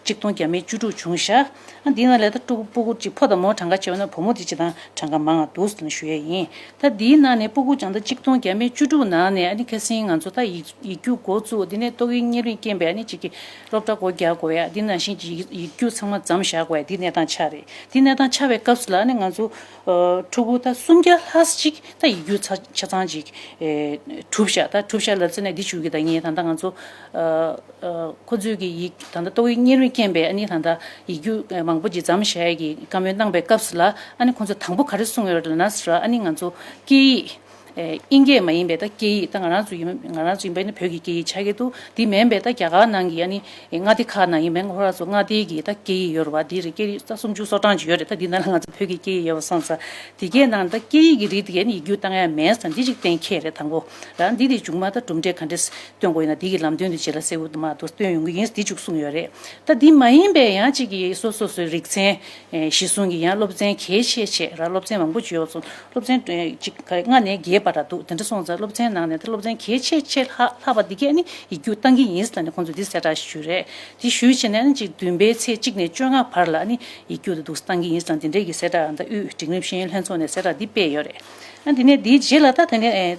གཅིག་སྟོང་བརྒྱ་མེད་བཅུ་དྲུག་བྱུང་ཤག་ཨ་འདི་ནང་ལ་ད་ཕྲུ་གུ་སྤུ་གུ་གཅིག་ཕོ་དང་མོ་གྲངས་ཀ་བྱས་པ་ན་བུ་མོ་དེ་སྤྱིར་བཏང་གྲངས་ཀ་མང་བ་འདུག་ཟེར་ནས་ཞུ་ཡས་ཡིན། ད་འདིའི་ནང་ནས་སྤུ་གུ་གྲངས་ད་གཅིག་སྟོང་བརྒྱ་མེད་བཅུ་དྲུག་ནང་ནས་ཨ་ནི་ཁ་སང་ང་ཚོ་ད་ཡིག་ཡིག་རྒྱུགས་འགོ་བཙུགས། འདི་ནས་ཏོག་དབྱིབས་གཉན་རིམས་རྐྱེན་པས་ཨ་ནི་གཅིག་གི་སློབ་གྲྭ་སྒོ་རྒྱག་དགོས་ཡ། འདི་ནང་བཞིན་གྱི་ཡིག་རྒྱུགས་ཚང་མ་མཚམས་བཞག་དགོས་ཡ། འདི་གནས་སྟངས་ཆགས་རེད། འདི་གནས་སྟངས་ཆགས་པའི་སྐབས་སུ་ལ་ཨ་ནི་ང་ཚོ་ཨ་ཕྲུ་གུ་ད་སུམ་བརྒྱ་ལྷག་ཅིག་ད་ཡིག་རྒྱུགས་ཆ་ཆ་ཚང་ཅིག་ཨེ་གྲུབ་ཤག་ད་གྲུབ་ཤག་ལབ་ཙེ་ནས་འདི་ཞུ་གི། ད་ངས་ད་ལྟ་ང་ཚོ་ཨ་ཨ་ཁོ་ཚོས་ཀྱི་ཡིག་ད་ལྟ་ཏོག་དབྱིབས་གཉན་རིམས་རྐྱེན་པས་ཨ་ནི་ད་ལྟ་ཡིག་རྒྱུགས་མང་པོ་ཅིག་མཚམས་བཞག་ཡས་ཀྱི་བཀའ་མོལ་གནང་པའི་སྐབས་སུ་ལ་ཨ་ནི་ཁོ་ཚོ་དང་པོ་ག་རེ་གསུངས་ཡོད་རེད་ལབ་ན་ཟེར་བ། ཨ་ནི་ང་ཚོ་སྐད་ཡིག་ཨེ་དབྱིན་སྐད་མ་ཡིན་པའི་ད་སྐད་ཡིག་ད་ང་རང་ཚོ་ཡིན། ང་རང་ཚོ་ཡིན་པ་ཡིན་ན་བོད་ཀྱི་སྐད་ཡིག་ཆགས་ཀྱི་འདུག་དེ་མིན་པའི་ད་རྒྱ་གར་ནང་གི་ཨ་ནི་མངའ་སྡེ་ཁག་ནང་ཡིན་པའི་ཁོ་རང་ཚོ་མངའ་སྡེ་གི་ད་སྐད་ཡིག་ཡོད་རེད་བ། དེ་རེད། སྐད་ཡིག་ད་སུམ་ཅུ་སོ་གྲངས་ཅིག་ཡོད་རེད། ད་འདི་ནང་ལ་ང་ཚོ་བོད་ཀྱི་སྐད་ཡིག་ཡོད་པ་སོང་ཙང་དེ་གའི་ནང་ད་སྐད་ཡིག་གི་རིགས་དེ་གའི་ནི་ཡིག་རྒྱུགས་བཏང་ཡ་མེད་ཙང་འདི་ཅིག་གཏན་འཁེལ་རེད། དང་པོ་རང་འདི་དེ་མཇུག་མ་ད་གྲུབ་འབྲས་ག་འདྲས་སྟོན་དགོས་ཡིན་ན་འདི་གི་ལམ་སྟོན་དེ་རྗེས་ལ་གསལ་པོ་མ་གཏོགས་སྟོན་ཡོང་གི་ཡིན་འདི་ཅིག་གསུངས་ཡོད་རེད། ད་འདི་མ་ཡིན་པའི་ཡང་ཅིག་གི་སོ་སོ་སོའི་རིག་ཚན་ཨེ་གཞི་བཟུང་གི་ཡང་སློབ་ཚན་གལ་ཆེ་ཆེ་ར། སློབ་ཚན་མང་པོ་ཅིག་ཡོད་སོང་། སློབ་ཚན་ཨེ་གཅིག་ག་ལྔ་ནས་བརྒྱད་བར་ར་འདུག་དེ་འདྲ་སོང་ཙང་སློབ་ཚན་ནང་ནས་ད་སློབ་ཚན་གལ་ཆེ་ཆེ་ལྷག་ལྷག་པ་འདི་གས་ནི་ཡིག་རྒྱུགས་བཏང་གི་ཡིན་ཟེར་ནས་ཁོང་ཚོས་འདི་གསལ་བསྒྲགས་ཞུས་རེད། དེ་ཞུས་བྱས་ནས་ནི་གཅིག་བདུན་པའི་ཚེས་གཅིག་ནས་བཅོ་ལྔ་བར་ལ་ནི་ཡིག་རྒྱུགས་དེ་འདུག་བཏང་གི་ཡིན་ཟེར་ནས་འདི་འདྲས་ཀྱི་གསལ་བསྒྲགས་ད་དབུས་འབྲིང་རིམ་ཤེས་ཡོན་ལྷན་ཚོགས་ནས་གསལ་བསྒྲགས་འདི་སྤེལ་ཡོད་རེད། ཨ་འདི་ནས་འདིའི་རྗེས་ལ་ད་དེ་ནས་ཨེ།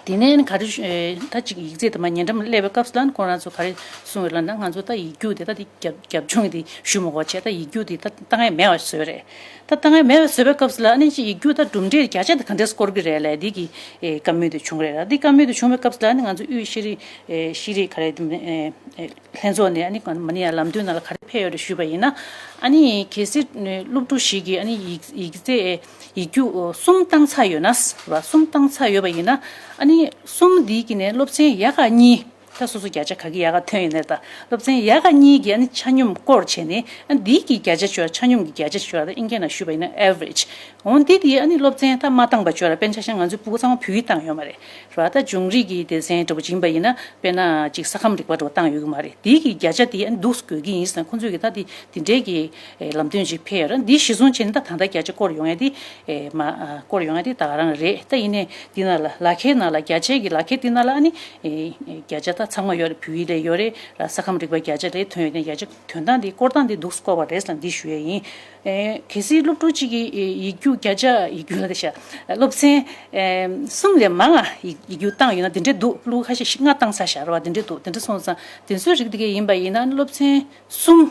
དེ་ནས་ག་རེ་ཞུ་ཨེ་ད་ཅིག་ཡིག་ཚད་དུ་མ་ཉེ་འགྲམ་སླེབས་པའི་སྐབས་སུ་ལ་ཁོང་རང་ཚོ་ག་རེ་གསུངས་ཡོད་ལབ་ན། ང་ཚོ་ད་ཡིག་རྒྱུགས་དེ་ད་དེ་རྒྱབ་རྒྱབ་ལྗོངས་དེ་ཞུ་མི་དགོས་བྱས། ད་ཡིག་རྒྱུགས་དེ་ད་བཏང་ཡས་མེད་པ་བཟོས་རེད། ད་བཏང་ཡས་མེད་པ་བཟོས་པའི་སྐབས་སུ་ལ་ཨ་ནི་ཅིག་ཡིག་རྒྱུགས་ད་གྲུབ་འབྲས་བརྒྱ་ཆ་དེ་ག་འདྲས་སྐོར་གི་རེད་ལབ་འདི་གི་ཨེ་བཀའ་མོལ་དེ་བྱུང་རེད། ད་འདི་བཀའ་མོལ་དེ་བྱུང་བའི་སྐབས་སུ་ལ་ཨ་ནི་ང་ཚོ་དབུས་ཤེས་རིག་ཨེ་ཤེས་རིག་ག་རེ་ཨེ་ལྷན་ཚོགས་ནས་ཨ་ནི་མ་ནི་ཡ་ལམ་སྟོན་ནང་ལ་ག་རེ་ཕེབས་ཡོད་རེད་ཞུས་པ་ཡིན་ན། ཨ་ནི་གལ་སྲིད་ནི་སློབ་ཕྲུག་ཞིག་གིས་ཨ་ནི་ཡིག་ཡིག་ཚད་ཡིག་རྒྱུགས་གསུམ་བཏང་ཚར་ཡོད་ན་ར། གསུམ་བཏང་ཚར་ཡོད་པ་ཡིན་ན་ཨ་ནི་གསུམ་འདི་གི་ནས་སློབ་ཚན་ཡག་ག་གཉིས་ ད་སོ་སོ་བརྒྱ་ཆ་ག་གི་ཡག་ག་ཐོན་ཡོད་ནས། ད་སློབ་ཚན་ཡག་ག་གཉིས་ཀྱི་ཨ་ནི་ཆ་སྙོམས་སྐོར་བྱས་ནས། ཨ་འདི་གི་བརྒྱ་ཆ་ཅིག་ཡོད་ར། ཆ་སྙོམས་ཀྱི་བརྒྱ་ཆ་ཅིག་ཡོད་ར། ད་ཨིན་སྐད་ནང་ཞུས་པ་ཡིན་ན་average། འོ་འདི་དེ་ཨ་ནི་སློབ་ཚན་ད་མ་བཏང་པ་ཅིག་ཡོད་ར། དཔེར་ན་ཆ་བཞག་ན་ང་ཚོའི་ཕྲུ་གུ་ཚང་མ་བོད་ཡིག་བཏང་ཡོད་མ་རེད་ར། ད་འབྱུང་རིག་གི་སྡེ་ཚན་འདྲ་པོ་ཅིག་ཡིན་པ་ཡིན་ན། དཔེར་ན་ཅིག་ས་ཁམས་རིག་པ་འདྲ་པོ་བཏང་ཡོད་ཀྱི་མ་རེད། དེ་གི་བརྒྱ་ཆ་དེ་ཨ་ནི་འདུག་སེ་དགོས་ཀྱི་ཡིན་ཟེར་ན། ཁོང་ཚོས་ཀྱི་ད་དེ་དེ་འདྲའི་གི་ཨེ་ལམ་སྟོན་ཅིག་ཕེབས་ཡོད་ར། འདི་གཞིར་བཟུང་བྱས་ནས་ད་ད་ལྟ་བརྒྱ་ཆ་སྐོར་ཡོང་ཡ་དེ་ཨེ་མ་ཨ་སྐོར་ཡོང་ཡ་དེ་ད་ག་རང་རེད། ད་ཡིན་ནའི་འདི་ནང་ལ་ལག་ཁྱེར་ནང་ལ། བརྒྱ་ཆའི་གི་ལག་ཁྱེར་འདི་ནང་ལ་ཨ་ནི་ཨེ་བརྒྱ་ཆ་ད་ཚང་མ་ཡོད་རེད། བོད་ཡིག་ལ་ཡོད་རེད་ར། ས་ཁམས་རིག་པ་བརྒྱ་ཆ་རེད་ཐོན་ཡོད་ནའི། བརྒྱ་ཆ་ཐོན་སྟངས་འདི་སྐོར་སྟངས་འདི་འདུག་སེ་སྐོར་བ་རེད་ཟེར་ན་འདི་ཞུ་ཡ་ཡིན། ཨེ་གལ་སྲིད་སློབ་ཕྲུག་ཅིག་གིས་ཨེ་ཡིག་རྒྱུགས་བརྒྱ་ཆ། ཡིག་རྒྱུགས་ལ་དེ་ཤ་སློབ་ཚན་ཨེ་གསུམ་ལས་མང་ང་ཡིག་ཡིག་རྒྱུགས་བཏང་ཡོད་ན་དེ་འདྲས་འདུག་སློབ་ཕྲུག་ཁ་ཤས་ཤིག་ལྔ་བཏང་ཚར་བཞག་ར་བ། དེ་འདྲས་འདུག་དེ་འདྲས་སོང་ཙང་དེ་ཚོའི་རིགས་དེ་གས་ཡིན་པ་ཡིན་ན་སློབ་ཚན་གསུམ་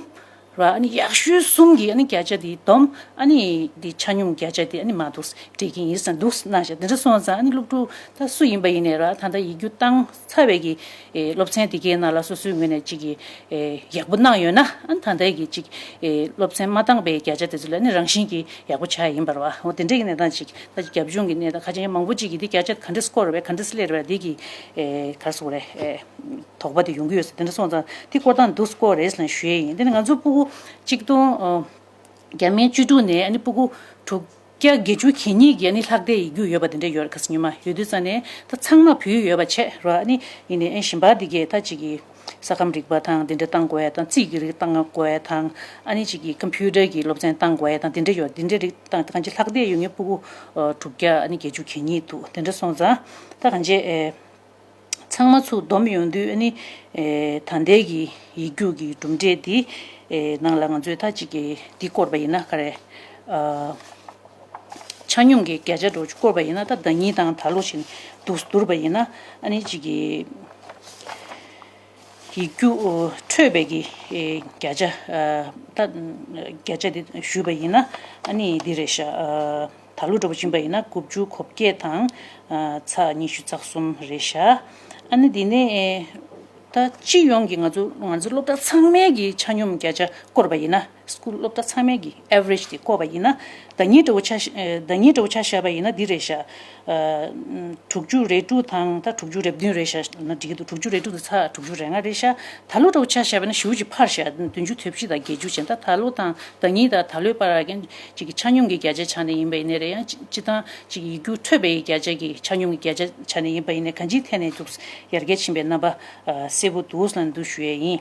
ར། ཨ་ནི་ཡག་ཤོས་གསུམ་གྱི་ཨ་ནི་བརྒྱ་ཆ་དེ་བསྡོམས། ཨ་ནི་དེ་ཆ་སྙོམས་བརྒྱ་ཆ་དེ་ཨ་ནི་མར་འདུག་སྤྲད་ཀྱི་ཡིན་ཟེར་འདུག་གནང་བཞག་དེ་འདྲས་སོང་ཙང་ཨ་ནི་སློབ་ཕྲུག་ད་སུ་ཡིན་པ་ཡིན་ནའི་ར། ད་ལྟ་ཡིག་རྒྱུགས་བཏང་ཚར་བའི་གི་ཨེ་སློབ་ཚན་དེ་གའི་ནང་ལ་སོ་སོའི་ངོས་ནས་ཅིག་གི་ཨེ་ཡག་པོ་གནང་ཡོད་ན། ཨ་ནི་ད་ལྟའི་གི་ཅིག་ཨེ་སློབ་ཚན་མ་བཏང་པའི་བརྒྱ་ཆ་དེ་ཚོ་ལ་ནི་རང་བཞིན་གྱིས་ཡག་པོ་ཆགས་ཡིན་པ་རེད་བ། འོ་དེ་འདྲ་གི་གནས་སྟངས་ཅིག་ད་ཅིག་རྒྱབ་ལྗོངས་ཀྱི་གནས་སྟངས་ཁ་ཅིག་མང་པོ་ཅིག་གིས་འདི་བརྒྱ་ཆ་ག་འདྲས་སྐོར་བ་རེད། ག་འདྲས་སླེབས་རེད། འདི་གི་ཨེ་ག་རེ་ཟེར་དགོས་རེད། ཨེ་དོགས་པ་དེ་ཡོང་གི་ཡོད་ཟེར། དེ་འདྲ་སོང་ཙང་དེ་སྐོར་སྟངས་འདུག་སེ་སྐོར་རེད་ཟེར་ནས་ཞུ་ཡས་ཡིན། དེ་ནི་ང་ཚོ་ཕྲུ་གུ་གཅིག་སྟོང་ཨ་བརྒྱ་མེད་བཅུ་དྲུག་ནས་ཨ་ནི་ཕྲུ་གུ་དྲུག་བརྒྱ་བརྒྱད་ཅུ་གྱ་གཉིས་ཀྱི་ཨ་ནི་ལྷག་བསྡད་ཡིག་རྒྱུགས་ཡོད་པ་དེ་འདྲ་ཡོད་རེད། ཁ་སང་ཉི་མ་ཡོད་དུས་ཙང་ནས་ད་ཚང་མ་བོད་ཡིག་ཡོད་པ་བྱས་ར། ཨ་ནི་ཡིན་ནའི་ཨ་གཞན་པ་དེ་གས་ད་ཅིག་གི་ས་ཁམས་རིག་པ་དང་དེ་འདྲ་བཏང་དགོས་ཡ་དང་། རྩིས་ཀྱི་རིགས་བཏང་དགོས་ཡ་དང་། ཨ་ནི་ཅིག་གི་ཀམ་པུ་ཊར་གྱི་སློབ་ཚན་བཏང་དགོས་ཡ་དང་དེ་འདྲ་ཡོད། དེ་འདྲའི་རིགས་བཏང་། ད་གང་ཅི་ལྷག་བསྡད་ཡོད་མཁན་ཕྲུ་གུ་ཨ་དྲུག་བརྒྱ་ཨ་ནི་བརྒྱད་ཅུ་གྱ་གཉིས་འདུག་དེ་འདྲ་སོང་ཙང་ད་གང་ཅི་ཨེ་ཚང་མ་ཚུར་བསྡོམས་ཡོང་དུས་ཨ་ནི་ཨེ་ད་ལྟའི་གི་ཡིག་རྒྱུགས་ཀྱི་གྲུབ་འབྲས་འདི་ཨེ་ནང་ལ་ང་ཚོས་ད་ཅིག་གི་འདི་བསྐོར་བ་ཡིན་ན་ག་རེ། ཨ་ཆ་སྙོམས་ཀྱི་བརྒྱ་ཆ་འདྲ་བོ་ཅིག་བསྐོར་བ་ཡིན་ན། ད་ཟླ་ཉིན་དང་ད་ལོ་བཞིན་དུ་བསྡུར་བ་ཡིན་ན་ཨ་ནི་ཅིག་གི་ཡིག་རྒྱུགས་འཕྲོད་པའི་གི་ཨེ་བརྒྱ་ཆ། ཨ་ད་བརྒྱ་ཆ་དེ་ཞུས་པ་ཡིན་ན་ཨ་ནི་འདི་རེད་ཤག་ཨ་ད་ལོ་འདྲ་བོ་ཕྱིན་པ་ཡིན་ན་དགུ་བཅུ་གོ་བརྒྱད་དང་ཨ་ཚེག་ཉི་ཤུ་རྩ་གསུམ་རེད་ཤག་ཨ་ནི་འདི་ནས་ཨེ་ད་སྤྱི་ཡོངས་ཀྱི་ང་ཚོ་ང་ཚོ་སློབ་གྲྭ་ཚང་མའི་གི་ཆ་སྙོམས་བརྒྱ་ཆ་བསྐོར་བ་ཡིན་ན། སྐུལ་སློབ་གྲྭ་ཚང་མའི་གི་average་དེ་བཀོད་པ་ཡིན་ན། ཟླ་ཉིན་འདྲ་བོ་ཆ་ཨ་ཟླ་ཉིན་འདྲ་བོ་ཆ་བཞག་པ་ཡིན་ན་འདི་རེད་ཤག་ཨ་དྲུག་ཅུ་རེ་དྲུག་དང་ད་དྲུག་ཅུ་རེ་བདུན་རེད་ཤག་ན་འགྲིག་གི་འདུག་དྲུག་ཅུ་རེ་དྲུག་དང་ཚེག་དྲུག་ཅུ་རེ་ལྔ་རེད་ཤག་ད་ལོ་འདྲ་བོ་ཆ་བཞག་པ་ཡིན་ན་ཞེ་པོ་ཅིག་འཕར་ཤག་བདུན་ཅུ་དོན་བཞི་དང་བརྒྱད་ཅུ་ཅན། ད་ད་ལོ་དང་ཟླ་ཉིན་དང་ད་ལོའི་བར་གྱི་ཅིག་གི་ཆ་སྙོམས་ཀྱི་བརྒྱ་ཆའི་ཆ་ནས་ཡིན་པ་ཡིན་ནའི་རེད། ཡང་སྤྱི་སྤྱི་བཏང་ཅིག་ཡིག་རྒྱུགས་འཕྲོད་པའི་བརྒྱ་ཆ་གི་ཆ་སྙོམས་ཀྱི་བརྒྱ་ཆའི་ཆ་ནས་ཡིན་པ་ཡིན་ནའི་གང་ཅིའི་ཐད་ནས་འདུག་ཡར་རྒྱས་ཕྱིན་པའི་རྣམ་པ་ཨ་གསལ་པོ་འདུག་ལབ་འདུག་ཞུ་ཡས་ཡིན།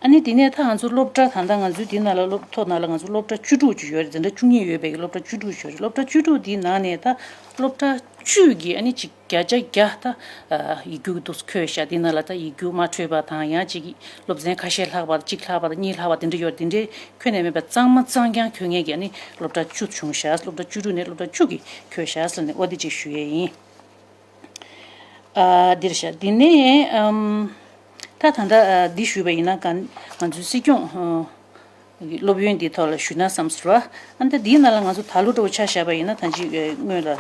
ཨ་ནི་དེ་ནས་ད་ང་ཚོ་སློབ་གྲྭ་ད་ལྟ་ང་ཚོའི་འདི་ནང་ལ་སློབ་ཐོག་ནང་ལ་ང་ཚོ་སློབ་གྲྭ་བཅུ་དྲུག་ཅིག་ཡོད་རེད། འཛིན་གྲྭ་བཅུ་གཉིས་ཡོད་པའི་སློབ་གྲྭ་བཅུ་དྲུག་ཅིག་ཡོད་རེད། སློབ་གྲྭ་བཅུ་དྲུག་འདིའི་ནང་ནས་ད་སློབ་གྲྭ་བཅུ་གི་ཨ་ནི་ཅིག་བརྒྱ་ཆ་བརྒྱ་ད་ཡིག་རྒྱུགས་འདུག་འཁོད་ཤག་འདི་ནང་ལ་ད་ཡིག་རྒྱུགས་མ་འཕྲོད་པ་དང་། ཡང་ཅིག་སློབ་ཚན་ཁ་ཤས་ལྷག་པ། གཅིག་ལྷག་པ་དང་གཉིས་ལྷག་པ་དེ་འདྲ་ཡོད་རེད། དེ་འདྲའི་ཁྱོན་ནས་མེད་པ་གཙང་མ་གཙང་རྐྱང་འཁོད་མཁན་གྱི་ཨ་ནི་སློབ་གྲྭ་བཅུ་བྱུང་ཤག་སློབ་གྲྭ་བཅུ་དྲུག་ནས་སློབ་གྲྭ་བཅུ་གི་འཁོད་ཤག་ཟེར་ནས་འོ་དེ་ཅིག་ཞུ་ཡས་ཡིན། ཨ་འདིར་ཤག་འདི་ནས་ཨམ་ད་ད་ལྟ་ཨ་འདི་ཞུས་པ་ཡིན་ན་ག་ང་ཚོའི་སྲིད་སྐྱོང་ཨ་སློབ་ཡོན་འདིའི་ཐོག་ལ་ཞུས་ན་བསམ་སོང་ར། ཨ་ད་འདིའི་ནང་ལ་ང་ཚོ་ད་ལོ་འདྲ་བོ་ཆ་བཞག་པ་ཡིན་ན། ད་ཅི་ཨ་སྔོན་ལ་ཨ་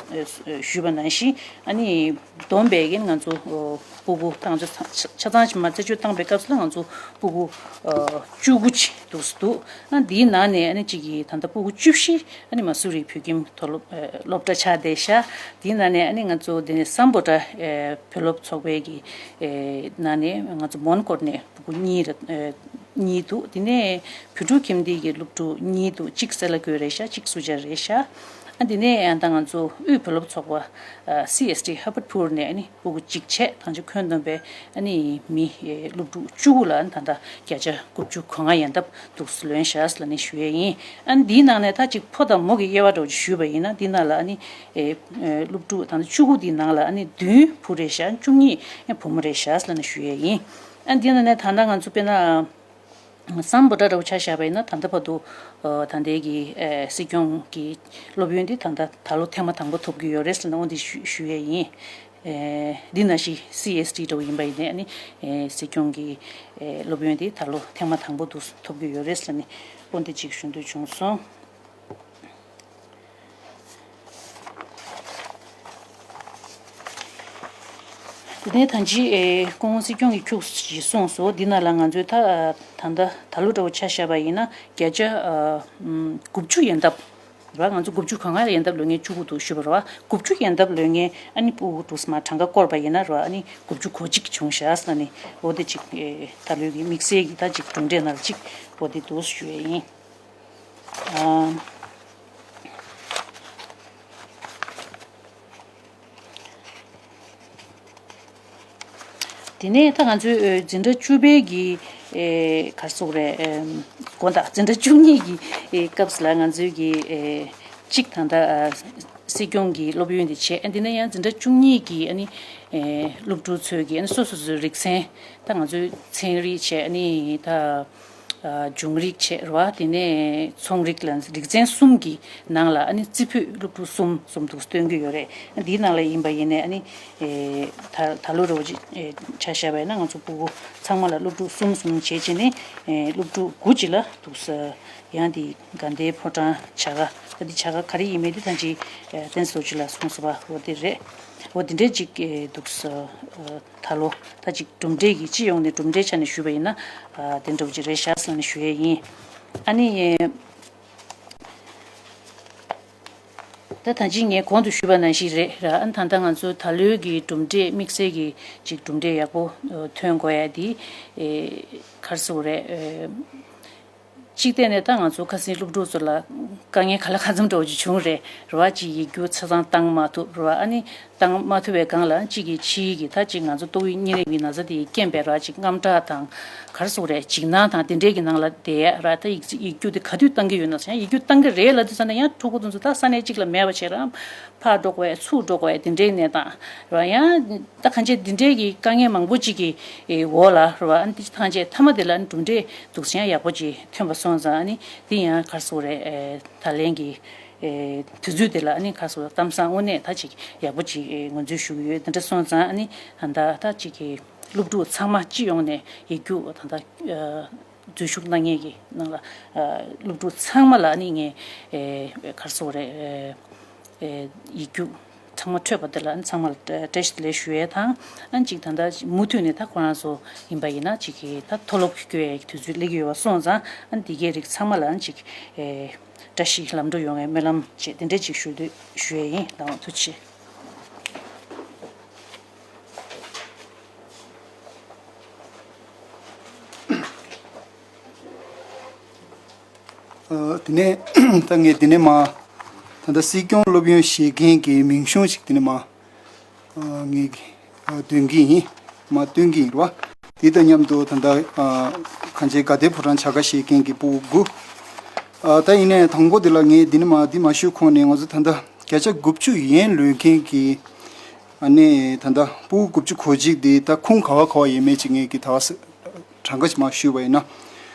ཞུས་པ་ནང་བཞིན་ཨ་ནི་བསྡོམས་པས་ཀྱི་ང་ཚོ་ཨ་སྤུ་གུ་ད་ང་ཚོ་ཆ་ཆ་ཚང་ཞིག་མ་རྩད་གཅོད་བཏང་པའི་སྐབས་སུ་ལ་ང་ཚོ་སྤུ་གུ་ཨ་བཅུ་དགུ་ཅིག་འདུག་སེ་འདུག་ཨ་འདིའི་ནང་ནས་ཨ་ནི་གཅིག་གིས་ད་ལྟ་སྤུ་གུ་བཅུ་བཞི་ཨ་ནི་མ་སུ་རི་བོད་ཁྱིམ་མཐོ་སློབ་ཨ་སློབ་གྲྭ་ཆགས་བསྡད་ཤག་དེའི་ནང་ནས་ཨ་ནི་ང་ཚོ་འདི་ནས་སམ་བྷོ་ཊ་ཨ་བོད་སློབ་ཚོགས་པའི་གི་ཨ་ནང་ནས་ང་ཚོ་མོན་གྷོ་ནས་སྤུ་གུ་གཉིས་རེ་ཨ་གཉིས་འདུག་དེ་ནས་བོད་ཕྲུག་ཁྱིམ་སྡེ་གི་སློབ་ཕྲུག་གཉིས་འདུག་གཅིག་སེ་ལ་ཀོ་རེད་ཤག་གཅིག་སུ་ཇཱ་རེད་ཤག་ཨ་དེ་ནས་ཡང་ད་ང་ཚོ་དབུས་བོད་སློབ་ཚོགས་པ་ཨ་སི་ཨེས་ཏི་ཧ་བར་ཌི་ཕུར་ནས་ཨ་ནི་སྤུ་གུ་གཅིག་བྱས། ཐང་ཆེན་ཁྱོན་བསྡོམས་པའི་ཨ་ནི་མི་ཨེ་སློབ་ཕྲུག་བཅུ་དགུ་ལ་ཨ་ནི་ད་ལྟ་བརྒྱ་ཆ་དགུ་བཅུ་གོ་ལྔ་ཡན་འདབ་འདུག་སེ་ལོན་ཤག་ལབ་ནས་ཞུ་ཡས་ཡིན། ཨ་ནི་འདིའི་ནང་ནས་ད་ཅིག་ཕོ་དང་མོ་གི་དབྱེ་བ་འདྲ་བོ་ཅིག་ཞུས་པ་ཡིན་ན། འདི་ནང་ལ་ཨ་ནི་ཨེ་ཨེ་སློབ་ཕྲུག་ད་ལྟ་བཅུ་དགུ་འདིའི་ནང་ལ་ཨ་ནི་བདུན་བུ་རེད་ཤག་བཅུ་གཉིས་ཨེ་བུ་མོ་རེད་ཤག་ལབ་ནས་ཞུ་ཡས་ཡིན། ཨ་ནི་འདི་ནང་ནས་ད་ལྟ་ང་ཚོ་དཔེར་ན། སམ་བྷོ་ཊ་འདྲ་བོ་ཆ་བཞག་པ་ཡིན་ན། ད་ལྟ་བར་དུ་ཨ་ད་ལྟའི་གི་ཨེ་སྲིད་སྐྱོང་གི་སློབ་ཡོན་འདི་ད་ལྟ་ད་ལོ་ཐེངས་མ་དང་པོ་ཐོབ་ཀྱི་ཡོད་རེད་ཟེར་ནས་འོ་འདི་ཞུ་ཞུ་ཡས་ཡིན། ཨེ་འདི་ནང་བཞིན་སི་ཨེས་ཊི་འདྲ་བོ་ཡིན་པ་ཡིན་ནའི་ཨ་ནི་ཨེ་སྲིད་སྐྱོང་གི་ཨེ་སློབ་ཡོན་འདི་ད་ལོ་ཐེངས་མ་དང་པོ་དུ་ཐོབ་ཀྱི་ཡོད་རེད་ཟེར་ནས་འོ་འདི་ཅིག་ཞུ་འདོད་བྱུང་སོང་། དེ་ནས་ད་ཅི་ཨེ་སྐུ་ངོ་སྲིད་སྐྱོང་གིས་ཁྱུག་ཅིག་གསུངས་སོང་། འདི་ནང་ལ་ང་ཚོའི་ད་ད་ལྟ་ད་ལོ་འདྲ་བོ་ཆ་བཞག་པ་ཡིན་ན་བརྒྱ་ཆ་ཨ་ཨམ་དགུ་བཅུ་ཡན་འདབ་ རེད་བ། ང་ཚོ་དགུ་བཅུ་གོ་ལྔ་ཡན་འདབ་ལོན་མཁན་བཅུ་དགུ་འདུག་ཞུས་པ་རེད་བ། དགུ་བཅུ་ཡན་འདབ་ལོན་མཁན་ཨ་ནི་ཕྲུ་གུ་འདུག་སེ་མར་གྲངས་ཀ་བསྐོར་བ་ཡིན་ན་རེད་བ། ཨ་ནི་དགུ་བཅུ་གོ་གཅིག་བྱུང་ཤག་ཟེར་ནས་འོ་དེ་ཅིག་ཨེ་ད་ལོའི་གི་དམིགས་བསལ་གྱི་ད་ཅིག་གྲུབ་འབྲས་ནང་ལ་ཅིག་འོ་དེ་འདུག་ཞུ་ཡས་ཡིན། ཨ། དེ་ནས་ད་ང་ཚོའི་ཨེ་འཛིན་གྲྭ་བཅུ་པའི་གི་ཨེ་ག་རེ་ཟེར་དགོས་རེད། ཨེམ། དགོངས་དག་འཛིན་གྲྭ་བཅུ་གཉིས་ཀྱི་ཨེ་སྐབས་སུ་ལ་ང་ཚོའི་གི་ཨེ་གཅིག་ད་ལྟ་ཨ་སྲིད་སྐྱོང་གི་སློབ་ཡོན་དེ་བྱས། ཨ་འདི་ནས་ཡང་འཛིན་གྲྭ་བཅུ་གཉིས་ཀྱི་ཨ་ནི་ཨེ་སློབ་ཕྲུག་ཚོའི་གི་ཨ་ནི་སོ་སོ་སོའི་རིག་ཚན། ད་ང་ཚོའི་ཚན་རིག་བྱས། ཨ་ནི་ད་ཨ་འབྱུང་རིག་བྱས་རེད་བ། དེ་ནས་ཚོང་རིག་ལ་རིག་ཚན་གསུམ་གྱི་ནང་ལ་ཨ་ནི་རྩེ་ཕུད་སློབ་ཕྲུག་གསུམ་གསུམ་འདུག་སྟོན་གྱི་ཡོད་རེད། འདིའི་ནང་ལ་ཡིན་པ་ཡིན་ནའི་ཨ་ནི་ཨེ་ད་ད་ལོ་རེ་བ་ཅིག་ཨེ་ཆ་བཞག་པ་ཡིན་ན་ང་ཚོ་ཕྲུ་གུ་ཚང་མ་ལ་སློབ་ཕྲུག་གསུམ་གསུམ་བྱས་བྱས་ནས་ཨེ་སློབ་ཕྲུག་དགུ་ཅིག་ལ་འདུག་ས་ཡང་དེ་དགའ་ལྡན་ཕོ་བྲང་བྱ་དགའ། ད་འདི་བྱ་དགའ་ག་རེ་ཡིན་མིན་དེ་ད་ཅི་ཨེ་བསྟན་འཛིན་རྡོ་རྗེ་ལགས་གསུངས་སོང་བ། འོ་དེ་རེད། འོ་དེ་འདྲས་ཅིག་ཨེ་འདུག་ས་ཨེ་ད་ལོ་ད་ཅིག་གྲུབ་འབྲས་ཀྱི་སྤྱི་ཡོངས་ནས་གྲུབ་འབྲས་ཆ་ནས་ཞུས་པ་ཡིན་ན་ཨ་དེ་འདྲ་བོ་ཅིག་རེད་ཤག་ཟེར་ནས་ཞུ་ཡས་ཡིན། ཨ་ནི་ཨེ་ད་ད་ཅི་ངས་གོང་དུ་ཞུས་པ་ནང་བཞིན་རེད་ར། ཨ་ནི་ད་ལྟ་ང་ཚོ་ད་ལོའི་གི་གྲུབ་འབྲས་དམིགས་བསལ་གྱི་ཅིག་གྲུབ་འབྲས་ཡག་པོ་ཨེ་ཐོན་དགོས་ཡ་དེ་ཨེ་ག་རེ་ཟེར་དགོས་རེད། ཨེ་གཅིག་བལྟས་ནས་ད་ང་ཚོ་ཁ་སང་སློབ་ཕྲུག་ཚོ་ལ་དཀའ་ངལ་ག་ལ་གང་འཚམ་འདྲ་བོ་ཅིག་བྱུང་རེད་ར་བ། ཅིག་ཡིག་རྒྱུགས་ཆ་ཚང་བཏང་མ་ཐུབ་ར་བ། ཨ་ནི་བཏང་མ་ཐུབ་པའི་སྒང་ལ་གཅིག་གིས་ཕྱིའི་གི་ད་ཅིག་ང་ཚོ་ཏོག་དབྱིབས་གཉན་རིམས་ཀྱི་ན་ཚ་དེའི་རྐྱེན་པས་ར་ཅིག་དངངས་སྐྲག་དང་ག་རེ་ཟེར་དགོས་རེད། འཇིགས་སྣང་དང་དེ་འདྲའི་གི་ནང་ལ་བསྡད་ཡ་ར། ད་ཡིག་ཡིག་རྒྱུགས་དེ་ག་དུས་བཏང་གི་ཡོད་ན་ཟེར་ཡང་ཡིག་རྒྱུགས་བཏང་གི་རེད་ལབ་དུས་ཙམ་ན་ཡང་ཕྲུ་གུ་དེ་ཚོ་ད་ས་གནས་གཅིག་ལ་མེད་པ་བྱས་ར་ཕར་འགྲོ་དགོས་ཚུར་འགྲོ་དགོས་དེ་འདྲའི་གནས་སྟངས་ར། ཡང་ད་གང་ཅི་འདི་འདྲའི་གི་དཀའ་ངལ་མང་པོ་ཅིག་གི་འོག་ལ་ར་བ། ཨ་ནི་ཐང་ཅད་མཐའ་མ་དེ་ལ་ཨ་ནི་གྲུབ་འབྲས་འདུག་སེ་ཡག་པོ་ཅིག་ཐོན་པ་སོང་ཙང་། ཨ་ནི་འདི་ཡང་ག་རེ་ཟེར་དགོས་རེད། ད་ལན་གྱི་དུས་ཚོད་དེ་ལ་ཨ་ནི་ག་རེ་ཟེར་དགོས་རེད། གཏམ་བཟང་དངོས་གནས་ད་ཅིག་ཡག་པོ་ཅིག་ངོས་འཛིན་ཞུ་གི་ཡོད། འདི་འདྲ་སོང་ཙང་ཨ་ནི་ད་ལྟ་ད་ཅིག་གི་སློབ་ཕྲུག་ཚང་མ་སྤྱི་ཡོངས་ནས་ཡིག་རྒྱུགས་ད་ལྟ་འཛུལ་ཞུགས་གནང་མཁན་གྱི་ནང་ལ་སློབ་ཕྲུག་ཚང་མ་ལ་ཨ་ནི་ངས་ག་རེ་ཟེར་དགོས་རེད། ཨེ་ཡིག་རྒྱུགས་ཚང་མ་འཕྲོད་པ་དེ་ལ་ཚང་མ་ལ་བཀྲ་ཤིས་བདེ་ལེགས་ཞུ་ཡས་དང་། ཨ་ནི་ཅིག་ད་ལྟ་མུ་མཐུད་ནས་ད་ཁོ་རང་ཚོ་ཡིན་པ་ཡིན་ན་ཅིག་གི་ད་མཐོ་སློབ་བསྐྱོད་ཡས་ཀྱི་དུས་ཚོད་སླེབས་ཀྱི་ཡོད་པ་སོང་ཙང་། ཨ་ནི་འདི་གའི་རིགས་ཚང་མ་ལ་ཨ་ནི་ཅིག་ཨེ་བཀྲ་ཤིས་ལམ་འགྲོ་ཡོང་བའི་སྨོན་ལམ་བཅས་དེ་འདྲ་ཅིག་ཞུ་འདོད་ཞུ་ཡས་ཡིན། ལགས་འོང་། ཐུགས་རྗེ་ཆེ། ཨ། དེ་ནས་ད་ངས་དེ་ནས་མ་ད་ལྟ་སྲིད་སྐྱོང་སློབ་ཡོན་བཞེས་མཁན་གྱི་མིང་གཞུང་ཞིག་དེ་ནས་མ་ཨ་ངས་ཨ་འདོན་གྱི་ཡིན། མ་སྟོན་གྱི་ཡིན་རེད་བ། དེ་དང་མཉམ་དུ་ད་ལྟ་ཨ་གང་ཅིའི་དགའ་ལྡན་ཕོ་བྲང་བྱ་དགའ་བཞེས་མཁན་གྱི་ཕྲུ་གུ་དགུ། ཨ་ད་ཡིན་ནའི་དང་པོ་དེ་ལ་ངས་དེ་ནས་མ་དེ་མ་ཞུས་གོང་ནས་ང་ཚོ་ད་ལྟ་བརྒྱ་ཆ་དགུ་བཅུ་ཡན་ལོན་མཁན་གྱི་ཨ་ནི་ད་ལྟ་ཕྲུ་གུ་དགུ་བཅུ་གོ་གཅིག་དེ་ད་ཁུངས་ག་བ་ག་བ་ཡོད་མེད་ཅིག་ངས་ཀྱི་ད་གྲངས་ཀ་ཞིག་མ་ཞུས་པ་ཡིན་ན།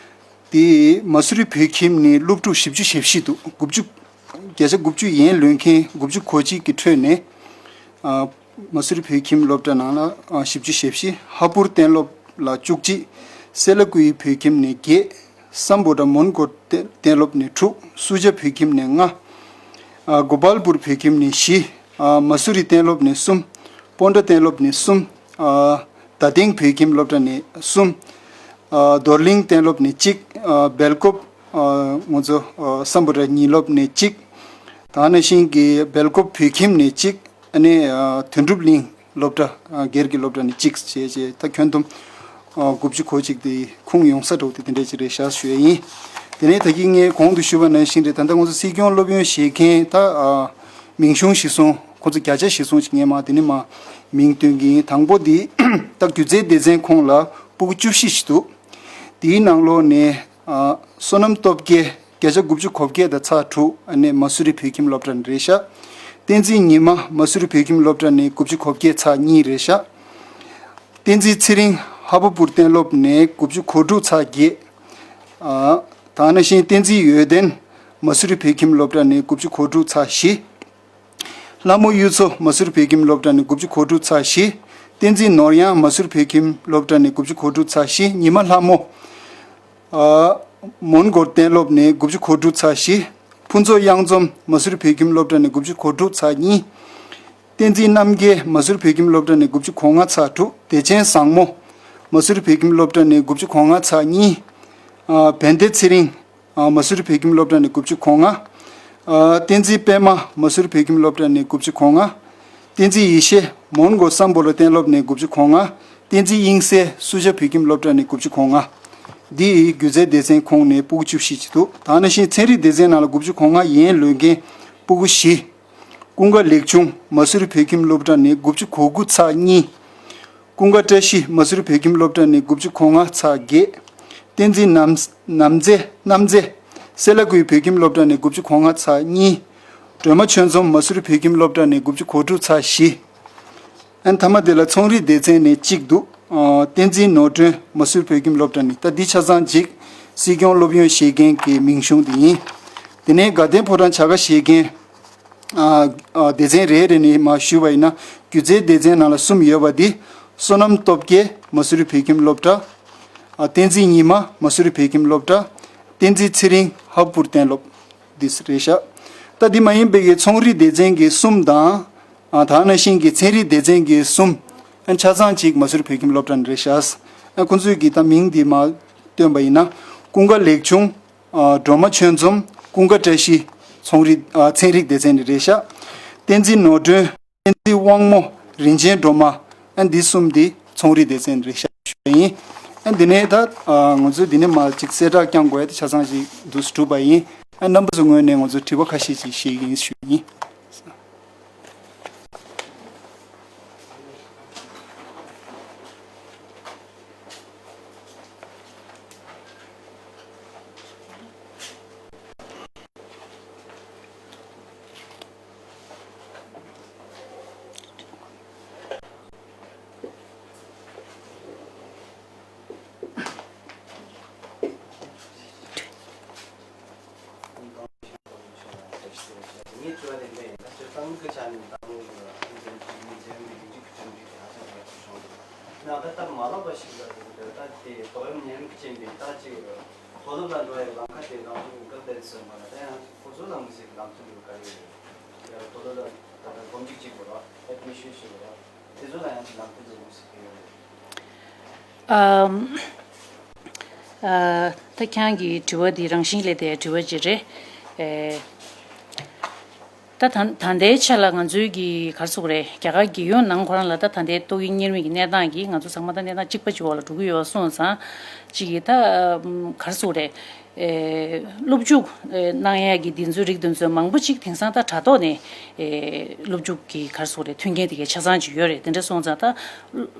དེ་མ་སུ་རི་བོད་ཁྱིམ་ནས་སློབ་ཕྲུག་བཞི་བཅུ་ཞེ་བཞི་འདུག་དགུ་བཅུ། བརྒྱ་ཆ་དགུ་བཅུ་ཡན་ལོན་མཁན་དགུ་བཅུ་གོ་གཅིག་གི་ཁྲོད་ནས། ཨ་མ་སུ་རི་བོད་ཁྱིམ་སློབ་གྲྭ་ནང་ལ་ཨ་བཞི་བཅུ་ཞེ་བཞི། ཧ་ཕུར་གཏན་སློབ་ལ་བཅུ་གཅིག། སེ་ལ་ཀུའི་བོད་ཁྱིམ་ནས་བརྒྱད། སམ་བྷོ་ཊ་མོན་གྷོ་གཏན་སློབ་ནས་དྲུག། སུ་ཇཱ་བོད་ཁྱིམ་ནས་ལྔ། ཨ་གོ་པལ་པུར་བོད་ཁྱིམ་ནས་བཞི། ཨ་མ་སུ་རི་གཏན་སློབ་ནས་གསུམ། སྤོན་ཊ་གཏན་སློབ་ནས་གསུམ། ཨ་རྡ་སྟེང་བོད་ཁྱིམ་སློབ་གྲྭ་ནས་གསུམ། ཨ་རྡོར་གླིང་གཏན་སློབ་ནས་གཅིག། ཨ་སྦེལ་ཀོབ། ཨ་ང་ཚོ་ཨ་སམ་བྷོ་ཊ་ཉིན་སློབ་ནས་གཅིག། ད་ནང་བཞིན་གྱི་སྦེལ་ཀོབ་བོད་ཁྱིམ་ནས་གཅིག། ཨ་ནི་ཨ་དོན་གྲུབ་གླིང་སློབ་གྲྭ། ཨ་སྒེར་གྱི་སློབ་གྲྭ་ནས་གཅིག་བྱས་བྱས། ད་ཁྱོན་བསྡོམས་ཨ་དགུ་བཅུ་གོ་གཅིག་དེ་ཁུངས་ཡོང་ས་འདྲ་བོ་དེ་དེ་འདྲས་ཅིག་རེད་ཤག་ཞུ་ཡས་ཡིན། དེ་ནས་ད་གིན་ངས་གོང་དུ་ཞུས་པ་ནང་བཞིན་རེད། ད་ལྟ་ང་ཚོ་སྲིད་སྐྱོང་སློབ་ཡོན་བཞེས་མཁན་ད་ཨ་མིང་གཞུང་གཞིར་བཟུང་། ཁོ་ཚོ་བརྒྱ་ཆ་གཞིར་བཟུང་ཅིག་ངས་མ་དེ་ནས་མ་མིང་སྟོན་གྱི་ཡིན། དང་པོ་འདི་ད་སྒྱུ་རྩལ་སྡེ་ཚན་ཁོངས་ལ་ཕྲུ་གུ་བཅུ་བཞི་ཞིག་འདུག། དེའི་ནང་ལོགས་ནས་ཨ་བསོད་ནམས་སྟོབས་རྒྱལ་བརྒྱ་ཆ་དགུ་བཅུ་གོ་བརྒྱད་དང་ཚེག་དྲུག། ཨ་ནི་མ་སུ་རི་བོད་ཁྱིམ་སློབ་གྲྭ་ནས་རེད་ཤག། བསྟན་འཛིན་ཉི་མ་མ་སུ་རི་བོད་ཁྱིམ་སློབ་གྲྭ་ནས་དགུ་བཅུ་གོ་བརྒྱད་ཚེག་གཉིས་རེད་ཤག། བསྟན་འཛིན་ཚེ་རིང་ཧ་པ་པུར་གཏན་སློབ་ནས་དགུ་བཅུ་གོ་དྲུག་ཚེག་བརྒྱད། ཨ་ད་ནང་བཞིན་བསྟན་འཛིན་འོད་ལྡན་མ་སུ་རི་བོད་ཁྱིམ་སློབ་གྲྭ་ནས་དགུ་བཅུ་གོ་དྲུག་ཚེག་བཞི། ལྷ་མོ་གཡུ་མཚོ་མ་སུ་རི་བོད་ཁྱིམ་སློབ་གྲྭ་ནས་དགུ་བཅུ་གོ་དྲུག་ཚེག་བཞི། བསྟན་འཛིན་ནོར་གཡང་མ་སུ་རི་བོད་ཁྱིམ་སློབ་གྲྭ་ནས་དགུ་བཅུ་གོ་དྲུག་ཚེག་བཞི། ཉི་མ་ལྷ་མོ་ཨ་མོན་གྷོ་གཏན་སློབ་ནས་དགུ་བཅུ་གོ་དྲུག་ཚེག་བཞི། ཕུན་ཚོགས་གཡང་འཛོམས་མ་སུ་རི་བོད་ཁྱིམ་སློབ་གྲྭ་ནས་དགུ་བཅུ་གོ་དྲུག་ཚེག་གཉིས། བསྟན་འཛིན་རྣམ་རྒྱལ་མ་སུ་རི་བོད་ཁྱིམ་སློབ་གྲྭ་ནས་དགུ་བཅུ་གོ་ལྔ་ཚེག་དྲུག། བདེ་ཆེན་བཟང་མོ་མ་སུ་རི་བོད་ཁྱིམ་སློབ་གྲྭ་ནས་དགུ་བཅུ་གོ་ལྔ་ཚེག་གཉིས། ཨ་བན་དེ་ཚེ་རིང་ཨ་མ་སུ་རི་བོད་ཁྱིམ་སློབ་གྲྭ་ནས་དགུ་བཅུ་གོ་ལྔ། ཨ། བསྟན་འཛིན་པད་མ་མ་སུ་རི་བོད་ཁྱིམ་སློབ་གྲྭ་ནས་དགུ་བཅུ་གོ་ལྔ། བསྟན་འཛིན་ཡེ་ཤེས་མོན་གྷོ་སམ་བྷོ་ལོ་གཏན་སློབ་ནས་དགུ་བཅུ་གོ་ལྔ། བསྟན་འཛིན་དབྱིངས་གསལ་སུ་ཇཱ་བོད་ཁྱིམ་སློབ་གྲྭ་ནས་དགུ་བཅུ་གོ་ལྔ། འདི་ཡི་སྒྱུ་རྩལ་སྡེ་ཚན་ཁོངས་ནས་སྤུ་གུ་བཅུ་བཞི་ཅིག་འདུག་ད་ནང་བཞིན་ཚན་རིག་སྡེ་ཚན་ནང་ལ་དགུ་བཅུ་གོ་ལྔ་ཡན་ལོན་མཁན་སྤུ་གུ་བཞི། ཀུན་དགའ་ལེགས་ཆུང་མ་སུ་རི་བོད་ཁྱིམ་སློབ་གྲྭ་ནས་དགུ་བཅུ་གོ་དགུ་ཚེག་གཉིས། ཀུན་དགའ་བཀྲ་ཤིས་མ་སུ་རི་བོད་ཁྱིམ་སློབ་གྲྭ་ནས་དགུ་བཅུ་གོ་ལྔ་ཚེག་བརྒྱད། བསྟན་འཛིན་ནམ་ནམ་མཛེས་གནམ་མཛེས་སེ་ལ་ཀུའི་བོད་ཁྱིམ་སློབ་གྲྭ་ནས་དགུ་བཅུ་གོ་ལྔ་ཚེག་གཉིས། སྒྲོལ་མ་ཆོས་འཛོམས་མ་སུ་རི་བོད་ཁྱིམ་སློབ་གྲྭ་ནས་དགུ་བཅུ་གོ་དྲུག་ཚེག་བཞི། ཨན་མཐའ་མ་དེ་ལ་ཚོང་རིག་སྡེ་ཚན་ནས་གཅིག་འདུག་ཨ། བསྟན་འཛིན་ནོར་སྒྲོན་མ་སུ་རི་བོད་ཁྱིམ་སློབ་གྲྭ་ནས། ད་འདི་ཆ་ཚང་གཅིག་སྲིད་སྐྱོང་སློབ་ཡོན་བཞེས་མཁན་གྱི་མིང་གཞུང་དེ་ཡིན། དེ་ནས་དགའ་ལྡན་ཕོ་བྲང་བྱ་དགའ་བཞེས་མཁན། ཨ། ཨ། སྡེ་ཚན་རེ་རེ་ནས་མར་ཞུས་པ་ཡིན་ན། སྒྱུ་རྩལ་སྡེ་ཚན་ནང་ལ་གསུམ་ཡོད་པ་འདི། བསོད་ནམས་སྟོབས་རྒྱལ་མ་སུ་རི་བོད་ཁྱིམ་སློབ་གྲྭ། ཨ། བསྟན་འཛིན་ཉི་མ་མ་སུ་རི་བོད་ཁྱིམ་སློབ་གྲྭ། བསྟན་འཛིན་ཚེ་རིང་ཧབ་པུར་གཏན་སློབ་འདི་རེད་ཤག་ད་འདི་མ་ཡིན་པའི་གི་ཚོང་རིག་སྡེ་ཚན་གྱི་གསུམ་དང་། ཨ། ད་ནང་བཞིན་གྱི་ཚན་རིག་སྡེ་ཚན་གྱི་གསུམ། ཨ། ཆ་ཚང་གཅིག་མ་སུ་རི་བོད་ཁྱིམ་སློབ་གྲྭ་ནས་རེད་ཤག་ཨ། ཁོང་ཚོས་ཀྱི་ད་མིང་འདི་མར་བཏོན་པ་ཡིན་ན། ཀུན་དགའ་ལེགས་ཆུང་། ཨ། སྒྲོལ་མ་ཆོས་འཛོམས། ཀུན་དགའ་བཀྲ་ཤིས། ཚོང་རིག་ཨ། ཚན་རིག་སྡེ་ཚན་ནས་རེད་ཤག་བསྟན་འཛིན་ནོར་སྒྲོན། བསྟན་འཛིན་དབང་མོ། རིན་ཆེན་སྒྲོལ་མ། ཨ། འདི་གསུམ་འདི་ཚོང་རིག་སྡེ་ཚན་ནས་རེད་ཤག་ཞུ་བ་ཡིན། ཨ། འདི་ནས་ད། ཨ། ང་ཚོས་འདི་ནས་མར་ཅིག་གསལ་བསྒྲགས་བསྐྱང་དགོས་ཡ་དེ་ཆ་ཚང་ཞིག་འདུག་སེ་གྲུབ་པ་ཡིན། ཨ། རྣམ་པ་ཚོའི་ངོས་ནས་ང་ཚོས་དྲི་བ་ཁ་ཤས་ཅིག་བཤད་ཀྱི་ཡིན་ཞུ་བ་ཡིན། ངས་དྲི་བ་དེ་འདྲ་ཡིན། ད་སྤྱིར་བཏང་གི་ཆ་ནས་ད་ངོས་ཀྱི་ཨ་ནི་འཛམ་གླིང་གི་འཇིགས་སྐྲག་འདི་ཧ་ཅང་ཡག་པོ་བྱུང་འདུག་ན་ད་སྟབས་མ་ལེགས་པ་ཞིག་ལ་འདུག་ད་དེ་དོ་དམ་ཉམས་ཅན་པའི་ད་ཅིག་མཐོ་སློབ་ལ་འགྲོ་བའི་ལམ་ཁ་དེ་རང་ཚོ་གི་སྐབས་དེར་ཟིན་པ་ལ། ད་ཡང་ཁོ་ཚོ་ལ་མི་སྲིད་ཀྱི་ལམ་སྟོན་འདུག་ག་རེ་ཡོད། ཡང་མཐོ་སློབ་ལ་ད་ལྟ་སྒོམ་རྒྱུ་གཅིག་པོ་ར་ཨེ་ཌི་མི་ཤན་ཞིག་པོ་ར་དེ་ཚོ་ལ་ཡང་ཅིག་ལམ་སྟོན་ཅིག་མི་སྲིད་ཀྱི་ཡོད་རེད། ཨམ། ཨ། ད་ཁྱེད་རང་གི་དྲི་བ་འདི་རང་བཞིན་ལས་དེ་དྲི་བ་ཅིག་རེད། ཨེ། ད་ད་ད་ལྟའི་ཆ་ལ་ང་ཚོའི་གི་ག་རེ་ཟེར་དགོས་རེད། རྒྱ་གར་རྒྱལ་ཡོངས་ནང་ཁོ་རང་ལ་ད་ད་ལྟའི་ཏོག་དབྱིབས་གཉན་རིམས་ཀྱི་གནས་སྟངས་ཀྱིས་ང་ཚོ་ཚང་མ་ད་གནས་སྟངས་གཅིག་པ་གཅིག་འོག་ལ་འགྲོ་གི་ཡོད་སོང་ཙང་། ཅིག་གི་ད་ཨམ་ག་རེ་ཟེར་དགོས་རེད། ཨེ། སློབ་འཇུག་ཨེ་གནང་ཡས་ཀྱི་འདི་ཚོའི་རིགས་དེ་ཚོ་མང་པོ་ཅིག་དེང་སང་ད་དྲ་ཐོག་ནས་ཨེ་སློབ་འཇུག་གི་ག་རེ་ཟེར་དགོས་རེད། མཐུན་རྐྱེན་དེ་གའི་ཆ་ཚང་ཅིག་ཡོད་རེད། དེ་འདྲ་སོང་ཙང་ད་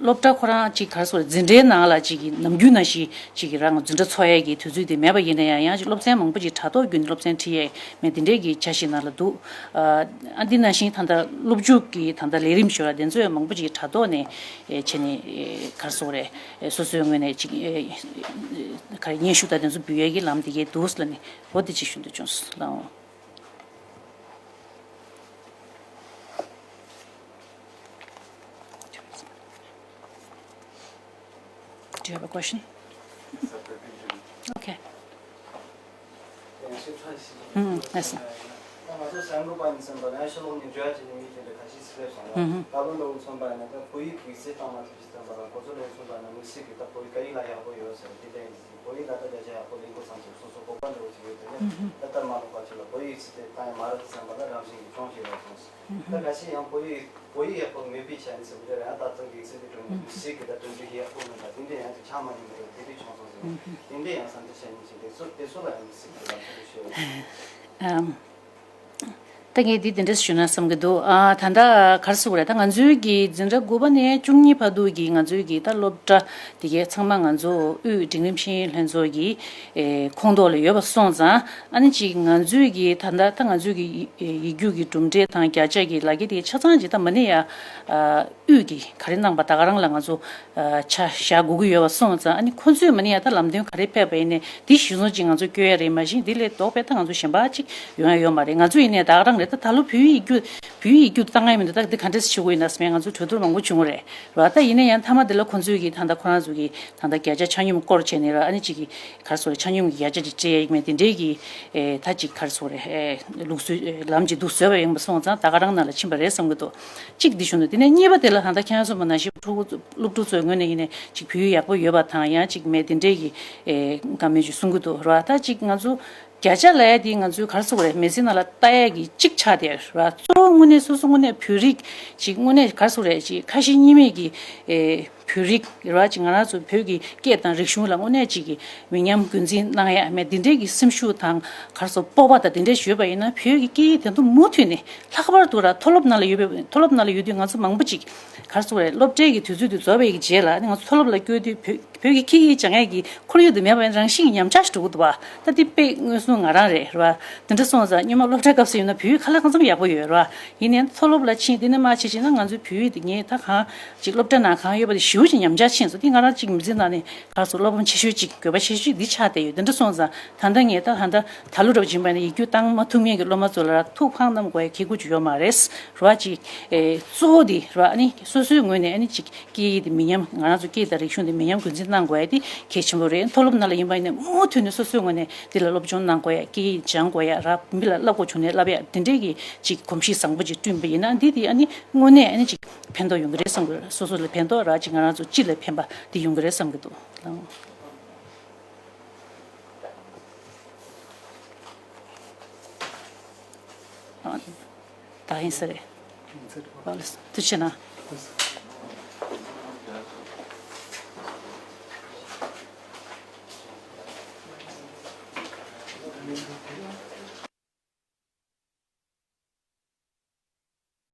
སློབ་གྲྭ་ཁོ་རང་ཅིག་ག་རེ་ཟེར་དགོས་རེད། འཛིན་གྲྭའི་ནང་ལ་ཅིག་གི་ནམ་རྒྱུན་ནང་བཞིན་ཅིག་གི་རང་འཛིན་གྲྭ་འཚོགས་ཡས་ཀྱི་དུས་ཚོད་དེ་མེད་པ་ཡིན་ན་ཡང་། ཡང་ཅིག་སློབ་ཚན་མང་པོ་ཅིག་དྲ་ཐོག་བརྒྱུད་ནས་སློབ་ཚན་ཁྲིད་ཡས་མེད། དེ་འདྲའི་གི་བྱ་ཞིག་ནང་ལ་འདུག་ཨ་འདི་ནང་བཞིན་ད་ལྟ་སློབ་འཇུག་གི་ད་ལྟ་ལས་རིམ་ཞུ་བ་དེ་ཚོ་ཡང་མང་པོ་ཅིག་དྲ་ཐོག་ནས་ཨེ་བྱས་ནས་ཨེ་ག་རེ་ཟེར་དགོས་རེད། ཨེ་སོ་སོའི་ངོས་ནས་ཅིག་ཨེ་ག་རེ་སྙན་ཞུ་དང་དེ་ཚོ་འབུལ་ཡས་ཀྱི་ལམ་དེ་གའི་འདུག་ལབ་ནས་འོ་དེ་ཅིག་ཞུ་འདོད་བྱུང་སོང་ལགས། Do you have a question? Okay. ཨུམ། ལགས་སོ། ད་ང་ཚོ་གསར་འགོད་པ་ཡིན་ཙང་ད་ལན་ཕྱི་ལོགས་ནས་བརྗོད་ཡ་བྱས་ནས་མི་དེ་འདྲ་ཁ་ཤས་ཤིག་སླེབས་སོང་ལ། ཨུམ། ད་ལོ་འདྲ་བོ་མཚོན་པ་ཡིན་ན་ད་བོད་ཡིག་གི་རྩིས་བཏང་མ་ཐུབ་ཅིག་བཏང་པ་ལ་ཁོ་ཚོ་ལན་མཚོན་པ་ན་མི་སྲིད་གི་ད་བོད་ཡིག་སྐད་ཡིག་ལ་ཡག་པོ་ཡོད་ཟེར་དེ་འདྲ་ཡིན་ཟེར། བོད་ཡིག་ལ་ད་བརྒྱ་ཆ་ཡག་པོ་ལེན་དགོས་བསམ་ཚུལ་སོ་སོ་དགོངས་པ་འདྲ་བོ་ཅིག་ཡོད་དེ་ནས་ད་ལྟ་མ་ལོག་པ་ཅིག་ལ་བོད་ཡིག་རྩིས་དེ་བཏང་ཡ་མ་རེད་བསམ་པ་ལ་རང་བཞིན་གྱི་སྐྱོན་ཞིག་རེད་སོང་ཟེར། ད་གལ་སྲིད་ཡང་བོད་ཡིག་བོད་ཡིག་ཡག་པོ་མེད་པའི་ཆ་ནས་ཟེར་བ་རེད། ཡང་ད་ལྟ་གི་རྩིས་དེ་གྲོན་མི་སྲིད་གི་ད་གྲོན་ཆུང་ཡག་པོ་མིན་པ་དེ་འདྲ་ཡང་ཅིག་ཆགས་མ་ཉན་པ་རེད། དེ་འདྲ་བྱུང་སོང་ཟེར། དེ་འདྲ་ཡང་བསམ་ཚུལ་བཤད་མཁན་ཅིག་དེ་ཚོ་དེ་ཚོ་ལ་ཡང་མི་སྲིད་གི་ལམ་སྟོན་ཞུ་ཡོད། ཨམ། ད་ངས་འདི་འདི་འདྲ་ཞུ་ན་བསམ་གྱི་འདུག་ཨ། ད་ལྟ་ག་རེ་ཟེར་དགོས་རེད། ད་ང་ཚོའི་གི་འཛིན་གྲྭ་དགུ་པ་ནས་བཅུ་གཉིས་བར་དུ་གི་ང་ཚོའི་གི་ད་སློབ་གྲྭ་དེ་གའི་ཚང་མ་ང་ཚོ་དབུས་འབྲིང་རིམ་ཤེས་ཡོན་ལྷན་ཚོགས་ཀྱི་ཨེ་ཁོངས་གཏོགས་ལ་ཡོད་པ་སོང་ཙང་། ཨ་ནི་ཅིག་ང་ཚོའི་གི་ད་ལྟ་ད་ང་ཚོའི་གི་ཡིག་རྒྱུགས་ཀྱི་གྲུབ་འབྲས་དང་བརྒྱ་ཆ་གི་ལག་འཁྱེར་དེ་ཆ་ཚང་ཅིག་ད་མ་ཎི་ཡ་ཨ་དབུས་ཀྱི་ག་རེ་གནང་པ་ད་ག་རང་ལ་ང་ཚོ་ཆ་བཞག་དགོས་ཀྱི་ཡོད་པ་སོང་ཙང་། ཨ་ནི་ཁོ་ཚོས་མ་ཎི་ཡ་ད་ལམ་སྟོན་ག་རེ་ཕེབས་པ་ཡིན་ནའི་དེ་གཞི་བཟུང་ཅིག་ང་ཚོ་བསྐྱོད་ཡ་རེད། མ་གཞི་འདི་ལས་ལྡོག་པའི་ད་ང་ཚོ་གཞན་པ་ཅིག་ཡོང་ཡ་ཡོད་མ་རེད། ང་ཚོ་ཡིན་ནའི་ད་ག་རང་རེད། ད་ད་ལོ་བོད་ཡིག་རྒྱུགས་བོད་ཡིག་རྒྱུགས་བཏང་ཡ་མི་འདུག་ད་འདི་ག་འདྲས་བྱེད་དགོས་ཡིན་ན་བསམ་ཡ་ང་ཚོ་གྲོས་བསྡུར་མང་པོ་བྱུང་བ་རེད་ར། ད་ཡིན་ན་ཡང་མཐའ་མ་འདི་ལ་ཁོ་ཚོས་གི་ད་ད་ཁོ་རང་ཚོ་གི་ད་ད་བརྒྱ་ཆ་ཆ་སྙོམས་སྐོར་བྱས་ནས་ར། ཨ་ནི་ཅིག་གི་ག་རེ་ཟེར་དགོས་རེད། ཆ་སྙོམས་ཀྱི་བརྒྱ་ཆ་ཅིག་སྤྲད་ཡ་ཡིན་མིན་དེ་འདྲའི་གི་ཨེ་ད་ཅིག་ག་རེ་ཟེར་དགོས་རེད། ཨེ་ལུགས་སྲོལ་ཨེ་ལམ་ཅིག་འདུག་བཟོས་པ་ཡིན་པ་སོང་ཙང་ད་ག་རང་ནང་ལ་ཕྱིན་པ་རེད་བསམ་གྱི་འདུག་གཅིག་འདི་ཞུ་འདུག་དེ་ནས་གཉིས་པ་དེ་ལ་ད་ལྟ་ཁྱེད་རང་གསུངས་པ་ནང་བཞིན་ཕྲུ་གུ་སློབ་ཕྲུག་ཚོའི་ངོས་ནས་ཡིན་ནའི་ཅིག་བོད་ཡིག་ཡག་པོ་ཡོད་པ་དང་། ཡང་ཅིག་མེད་དེ་འདྲའི་གི་ཨེ་བཀའ་མོལ་ཅིག་གསུང་གི་འདུག་ར། ད་ཅིག་ང་ཚོ་ བརྒྱ་ཆ་ལབ་ཡ་དེ་ང་ཚོའི་ག་རེ་ཟེར་དགོས་རེད། མི་ཚེ་ནང་ལ་ལྟ་ཡ་གི་གཅིག་ཆགས་བསྡད་ཡོད་རེད་བ། གཙོ་བོ་དངོས་གནས་སོ་སོ་དངོས་གནས་བོད་རིགས་ཅིག་དངོས་གནས་ག་རེ་ཟེར་དགོས་རེད། ཅིག་ཁ་ཞེ་གཉིས་མེད་ཀྱི་ཨེ་བོད་རིགས་རེད་བ། ཅིག་ང་རང་ཚོ་བོད་ཀྱི་སྐད་དང་རིག་གཞུང་ལ་དངོས་གནས་ཅིག་གི་མི་ཉམས་རྒྱུན་འཛིན་གནང་ཡ་མེད། འདི་འདྲའི་གི་སེམས་ཤུགས་དང་ག་རེ་ཟེར་སྤོབས་པ་དང་འདི་འདྲ་ཞིག་ཡོད་པ་ཡིན་ན། བོད་ཀྱི་སྐད་ཡིག་དེ་ཚོ་མུ་མཐུད་ནས་ལྷག་པར་དུ་ར་མཐོ་སློབ་ནང་ལ་ཡོད་པའི། མཐོ་སློབ་ནང་ལ་ཡོད་དུས་ང་ཚོ་མང་པོ་ཅིག་ག་རེ་ཟེར་དགོས་རེད། སློབ་གྲྭའི་གི་དུས་ཚོད་དེ་རྫོགས་པའི་གི་རྗེས་ལ་ང་ཚོ་མཐོ་སློབ་ལ་བསྐྱོད་དུས་བོད་བོད་ཀྱི་སྐད་ཡིག་སྦྱང་ཡས་ཀྱི་ཁོར་ཡུག་དེ་མེད་པ་ཡིན་ན་རང་བཞིན་གྱིས་ཉམས་ཆག་ཞིག་འགྲོ་གི་འདུག་བ། ད་དེ་དཔེ་མངོན་སུམ་ང་རང་རེད་རེད་བ། དེ་འདྲ་སོང་ཙང་སྔོན་མ་སློབ་གྲྭ་སྐབས་སུ་ཡིན་ན་བོད་ཡིག་ཁ་ལག་གང་འཚམ་ཡག་པོ་ཡོད་རེད་བ། ཡིན་ནའི་མཐོ་སློབ་ལ་ཕྱིན། དེ་ནས་མར་ཕྱིན་ཕྱིན་ན་ང་ཚོའི་བོད་ཡིག་དེ་ངས་ད་གང་ཅིག་སློབ་གྲྭ་ནང་གང་ཡོད་པ་དེ་ཞེ་པོ་ཅིག་ཉམས་ཆག་ཕྱིན་སོང་། དེ་ང་རང་ཅིག་མི་ཚེ་ནང་ནས་ག་རེ་ཟེར་བློ་ཕམ་ཆེ་ཤོས་ཅིག་དགོས་པ་ཆེ་ཤོས་འདི་ཆགས་བསྡད་ཡོད། དེ་འདྲ་སོང་ཙང་ད་ལྟ་ངས་ད་ད་ལྟ་ད་ལོ་འདྲ་པོ་ཅིག་ཡིན་པ་ཡིན་ན་ཡིག་རྒྱུགས་བཏང་མ་ཐུབ་མཁན་གྱི་སློབ་མ་ཚོ་ལ་ཐུགས་ཕངས་གནང་དགོས་ཡ་གི་གུ་ཅིག་ཡོད་མ་རེད། རེད་བ། ཅིག་ཨེ་གཙོ་བོ་དེ་རེད་བ། ཨ་ནི་སོ་སོའི་ངོས་ནས་ཨ་ནི་ཅིག་སྐད་ཡིག་དེ་མི་ཉམས། ང་རང་ཚོ་སྐད་དང་རིག་གཞུང་དེ་མི་ཉམས་རྒྱུན་འཛིན་གནང་དགོས་ཡ་དེ་གལ་ཆེན་པོ་རེད། མཐོ་སློབ་ནང་ལ་ཡིན་པ་ཡིན་ན་མུ་མཐུད་ནས་སོ་སོའི་ངོས་ནས་དེ་ལ་སློབ་སྦྱོང་གནང་དགོས་ཡ། སྐད་ཡིག་སྦྱང་དགོས་ཡ་ར། མི་ལ་བསླབ་དགོས་བྱུང་ནས་བསླབ་ཡ། དེ་འདྲས་ཀྱི་ཅིག་གོམས་གཤིས་བཟང་པོ་ཅིག་བསྐྲུན་པ་ཡིན་ན་འདི་དེ་ཨ་ནི་དངོས་གནས་ཨ་ནི་ཅིག་ཕན་ཐོགས་ཡོང་གི་རེད་བསམ་གི། སོ་སོ་ལ་ཕན་ཐོགས་ར། ཅིག་ང་རང་ཚོ་སྤྱི་ལ་ཕན་པ་དེ་ཡོང་གི་རེད་བསམ་གི་འདུག་ཨ། ད་ཡིན་ས་རེད། ཨ་ལགས་སོ། ཐུགས་རྗེ་གནང་།